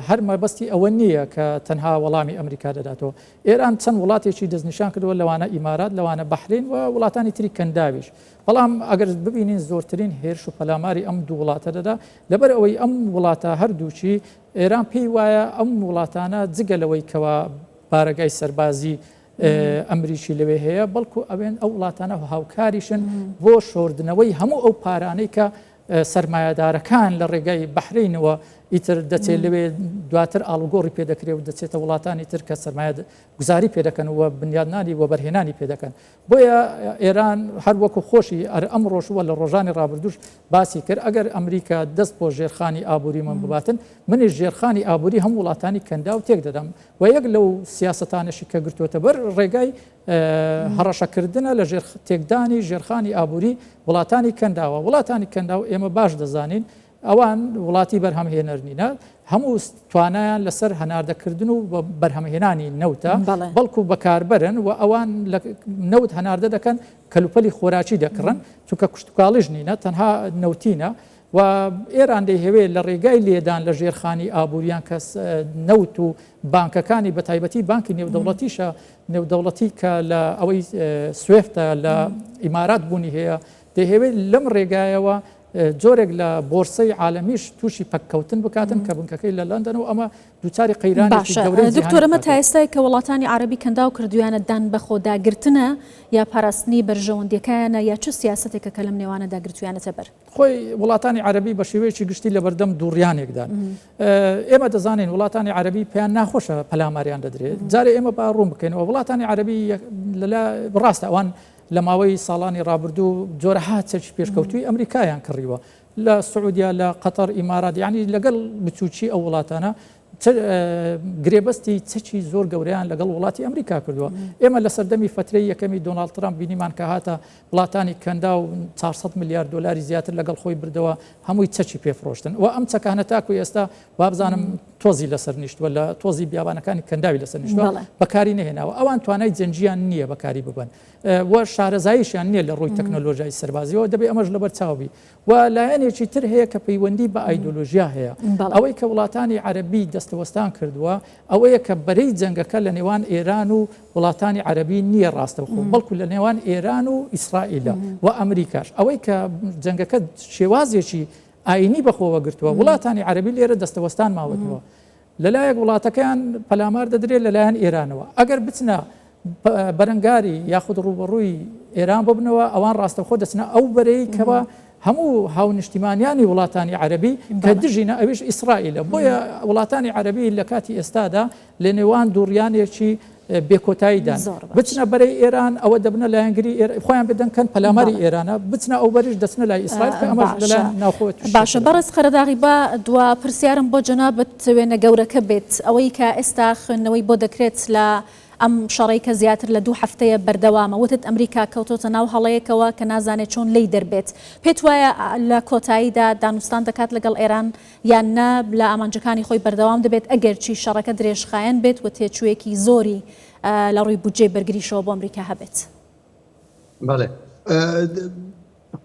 هەر مەبەستی ئەوە نییە کە تەنها وەڵامی ئەمریکا دەداتەوە. ئێران چەند وڵاتێکی دەستنیشان کردووە لەوانە ئیمارات، لەوانە بەحرەین و وڵاتانی تری کەنداویش. بەڵام ئەگەر ببینین زۆرترین هێرش و پەلاماری ئەم دوو وڵاتە دەدا، لەبەر ئەوەی ئەم وڵاتە هەردووکی ئێران پێی وایە ئەم وڵاتانە جگە لەوەی کەوا بارەگای سەربازی ئەمریکی لەوێ هەیە، بەڵکو ئەوێن ئەو وڵاتانە هاوکاریشن بۆ شۆردنەوەی هەموو ئەو پارانەی کە سەرمایەدارەکان لە ڕێگای بەحرەینەوە ئیتر دەچێت لەوێ دواتر ئاڵوگۆڕی پێ دەکرێت و دەچێتە وڵاتانی تر کە سەرمایە گوزاری پێ دەکەن و بنیادنانی وەبەرهێنانی پێ دەکەن بۆیە ئێران هەر وەکو خۆشی ئەر ئەمڕۆش وە لە ڕۆژانی ڕابردوش باسی کرد ئەگەر ئەمریکا دەست بۆ ژێرخانی ئابووری من بباتن منیش ژێرخانی ئابووری هەم وڵاتانی کەنداو تێک دەدەم و یەک لەو سیاسەتانەشی کە گرتووەتە بەر ڕێگای هەڕەشەکردنە لە ژێر تێکدانی ژێرخانی ئابووری وڵاتانی کەنداوە. وڵاتانی کەنداو ئێمە باش دەزانین ئەوان وڵاتی بەرهەمهێنەر نینە، هەموو توانایان لەسەر هەناردەکردن و بەرهەمهێنانی نەوتە، بەڵکو بەکاربەرن و ئەوان نەوت هەناردە دەکەن، کەلوپەلی خۆراکی دەکڕن، چونکە کشتوکاڵیش نینە، تەنها نەوتینە. و ئێران دەیهەوێ لە ڕێگای لێدان لە ژێرخانی ئابووریان کە نەوت و بانکەکانی بە تایبەتی بانکی نێودەوڵەتیشە نێودەوڵەتی کە لە ئەوەی سوێفتە لە ئیمارات بوونی هەیە دەیهەوێت لەم ڕێگایەوە جۆرێک لە بۆرسەی عالەمیش تووشی پەککەوتن بکاتن کە بنکەکەی لە لەندەن و ئەمە دووچاری قەیرانێکی باشە گەورەی جیهانی دکتۆر ئەمە تا بکاتەوە. ئێستای کە وڵاتانی عەرەبی کەنداو کردویانە دان بەخۆداگرتنە یا پاراستنی بەرژەوەندیەکایانە یا چ سیاسەتێکە کە لەم نێوانەدا گرتویانەتە بەر؟ خۆی وڵاتانی عەرەبی بە شێوەیەکی گشتی لەبەردەم دووڕیانێکدان. ئێمە دەزانین وڵاتانی عەرەبی پێیان ناخۆشە پەلاماریان دەدرێت. جارێ ئێمە با ڕوون بکەینەوە وڵاتانی عەرەبی لەلا ڕاستە ئەوان لە ماوەی ساڵانی ڕابردوو جۆرەها چەکی پێشکەوتووی ئەمریکایان کڕیوە لە سعودیا لە قەتەر ئیمارات یعنی لەگەڵ بچوکی ئەو وڵاتانە گرێبەستی چەکی زۆر گەورەیان لەگەڵ وڵاتی ئەمریکا کردووە ئێمە لە سەردەمی فترەی یەکەمی دۆناڵد ترامپ بینیمان کە هاتە وڵاتانی کەندا و 400 میلیارد دلاری زیاتر لەگەڵ خۆی بردەوە هەمووی چەکی پێفرۆشتن و ئەم چەکانە تاکو ئێستا وابزانم تۆزی لەسەر نیشتووە لە تۆزی بیابانەکانی کەنداوی لەسەر نیشتووە بەکاری نەهێناوە ئەوان توانای جەنگیان نییە بەکاری ببەن و شارەزاییشیان نییە لە ڕووی تەکنەلۆژیای سەربازیەوە دەبێ ئەمەش لەبەر چاوبی و لایەنێکی تر هەیە کە پەیوەندی بە ئایدۆلۆژیا هەیە ئەوەی کە وڵاتانی عەرەبی دەستەوەستان کردووە ئەوەیە کە بەرەی جەنگەکە لە نێوان ئێران و وڵاتانی عەرەبی نییە ڕاستەوخۆ بەڵکو لە نێوان ئێران و ئیسرائیلە و ئەمریکاش ئەوەی کە جەنگەکە شێوازێکی ئاینی بەخۆوە گرتووە وڵاتانی عەرەبی لێرە دەستەوەستان ماوەتەوە لەلایەک وڵاتەکەیان پەلامار دەدرێت لەلایەن ئێرانەوە ئەگەر بچنە بەرەنگاری یاخود ڕووبەڕووی ئێران ببنەوە ئەوان ڕاستەوخۆ دەچنە ئەو بەرەی کەوا هەموو هاونیشتیمانیانی وڵاتانی عەرەبی کە دژینە ئەویش ئیسرائیلە بۆیە وڵاتانی عەرەبی لە کاتی ئێستادا لە نێوان دووڕیانێکی بێکۆتاییدان بچنە بەرەی ئێران ئەوە دەبنە لایەنگری خۆیان بێدەنگ کەن پەلاماری ئێرانە بچنە ئەو بەریش دەچنە لای ئیسرائیل کە ئەمەش لەلایەن ناوخۆوە تووشی باشە بەڕێز قەرەداغی با دوا پرسیارم بۆ جەنابت وێنە گەورەکە بێت ئەوەی کە ئێستا خوێندنەوەی بۆ دەکرێت لە ئەم شەڕەی کە زیاتر لە دوو هەفتەیە بەردەوامە وتت ئەمریکا کەوتۆتە ناو هەڵەیەکەوە کە نازانێت چۆن لێی دەربێت پێت وایە لە کۆتاییدا دانوستان دەکات لەگەڵ ئێران یان نا لە ئامانجەکانی خۆی بەردەوام دەبێت ئەگەرچی شەڕەکە درێژخایەن بێت و تێچوویەکی زۆری لە ڕووی بودجەی بەرگریشەوە بۆ ئەمریکا هەبێت؟ بەڵێ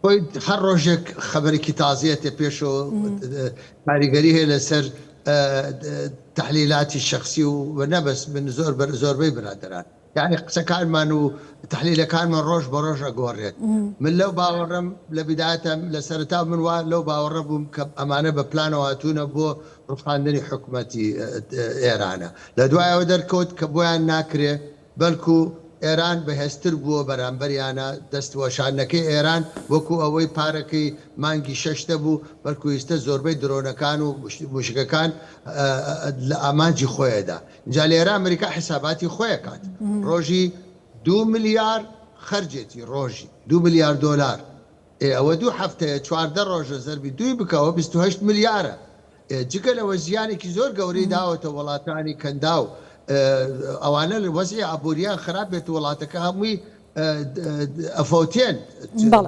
خۆی هەر ڕۆژێک خەبەرێکی تازەیەتە پێشەوە کاریگەری هەیە لەسەر تحلیلاتی شخصی و نەبەس من زۆر زۆربەی برادەران یانی قسەکانمان و تەحلیلەکانمان ڕۆژ بە ڕۆژ ئەگۆڕێت. من لەو باوەڕەم لە بیدایەتە لە سەرەتا من وا لەو باوەڕە بووم کە ئەمانە بە پلانەوە هاتوونە بۆ ڕوخاندنی حکومەتی ئێرانە. لە دوایەوە دەرکەوت کە بۆیان ناکرێ بەلکو ئێران بەهێزتر بووە بەرامبەریانە دەست وەشاندنەکەی ئێران وەکو ئەوەی پارەکەی مانگی شەش نەبوو بەلکو ئیستە زۆربەی درۆنەکان و موشکەکان لە ئامانجی خۆیەدا. جا لێرە ئەمریکا حساباتی خۆی ئەکات ڕۆژی دوو ملیار خەرجێتی ڕۆژی دوو ملیار دۆلار ئێ ئەوە دوو هەفتەیە 14 ڕۆژە زەربی دووی بکەوە 28 ملیارە ئێ جگە لەوە زیانێکی زۆر گەورەی داوەتە وڵاتانی کەنداو ئەوانە وەزعی ئابووریان خراپ بێت وڵاتەکە هەمووی ئەفەوتێن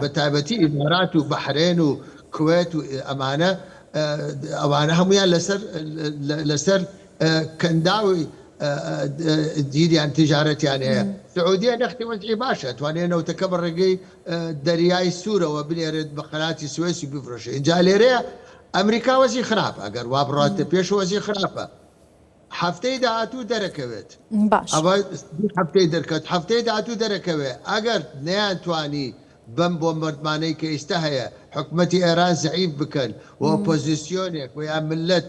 بە تایبەتی ئیمارات و بەحرێن و کوێت و ئەمانە ئەوانە هەمویان لەسەر لەسەر کەنداوی دیریان تیجارەتیان هەیە سعودیە نەختی وەزعی باشە توانێت نەوتەکە بە ڕێگەی دەریای سوورەوە بنێرێت بە قەناتی سوێسی بفرۆشێ اینجا لێرەیە ئەمریکا وەزی خراپە ئەگەر وا بڕاتە پێش وەزی خراپە هەفتەی داهاتوو دەرەکەوێت. باش. ئەوە دوو هەفتەی دەرکەوت هەفتەی داهاتوو دەرەکەوێت ئەگەر نەیانتوانی بەم بۆمبەردمانەی کە ئیستا هەیە حکومەتی ئێران زەعیف بکەن و ئۆپۆزیسیۆنێک و یا مللەت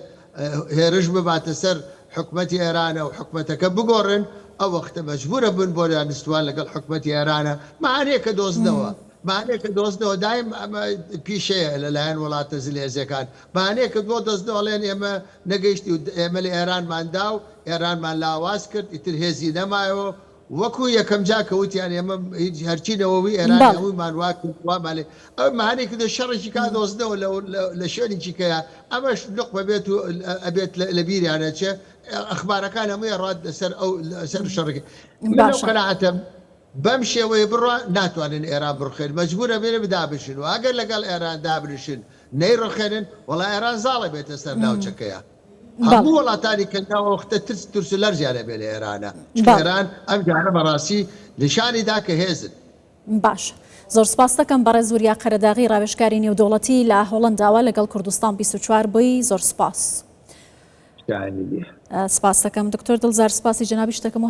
هێرش بباتە سەر حکومەتی ئێرانە و حکومەتەکە بگۆڕن ئەو وەختە مەجبورە بن بۆ دانیستوان لەگەڵ حکومەتی ئێرانە مەعانەیەکە دۆزنەوە مەعانەیەکە دۆزنەوە دایم ئەمە پیشەیە لەلایەن وڵاتە زلهێزەکان مەعانەیەکە بۆ دۆزنەوە ئەڵێن ئێمە نەگەیشتی و ئێمە لە ئێرانمان دا و ئێرانمان لاواز کرد ئیتر هێزی نەمایەوە وەکو یەکەم جار کە وتیان ئێمە هیچ هەرچی نەوەوی ئێرانی هەموویمان وا کرد وامان لێ ئەو مەهانەی کردو شەڕێکی کا دۆزنەوە لە لە شوێنێکی کەیە ئەمەش نوقمە بێت و ئەبێت لە بیریان ئەچێ ئەخبارەکان هەمووی ئەڕوات لەسەر ئەو لەسەر شەڕەکە من لەو باشە. قەناعەتەم بەم شێوەیە بڕوا ناتوانن ئێران بڕوخێن مەجبورە بێن دابنیشن و ئەگەر لەگەڵ ئێران دابنیشن نەیڕوخێنن وەڵا ئێران زاڵە بێتە سەر ناوچەکەیا هەموو وڵاتانی کەنداو ئەوەختە ترس ترس و لەرزیان ئەبێ لە ئێرانە چونکە ئێران ئەم جارە بەڕاستی نیشانی دا کە هێزن. باشە زۆر سپاست دەکەم بەڕێز وریا قەرەداغی ڕاوێژکاری نێودەوڵەتی لە هۆڵەنداوە لەگەڵ کوردستان 24 بووی زۆر سپاس. شایانی بێ. سپاست دەکەم دکتۆر دڵزار سپاسی جەنابیشت دەکەم و.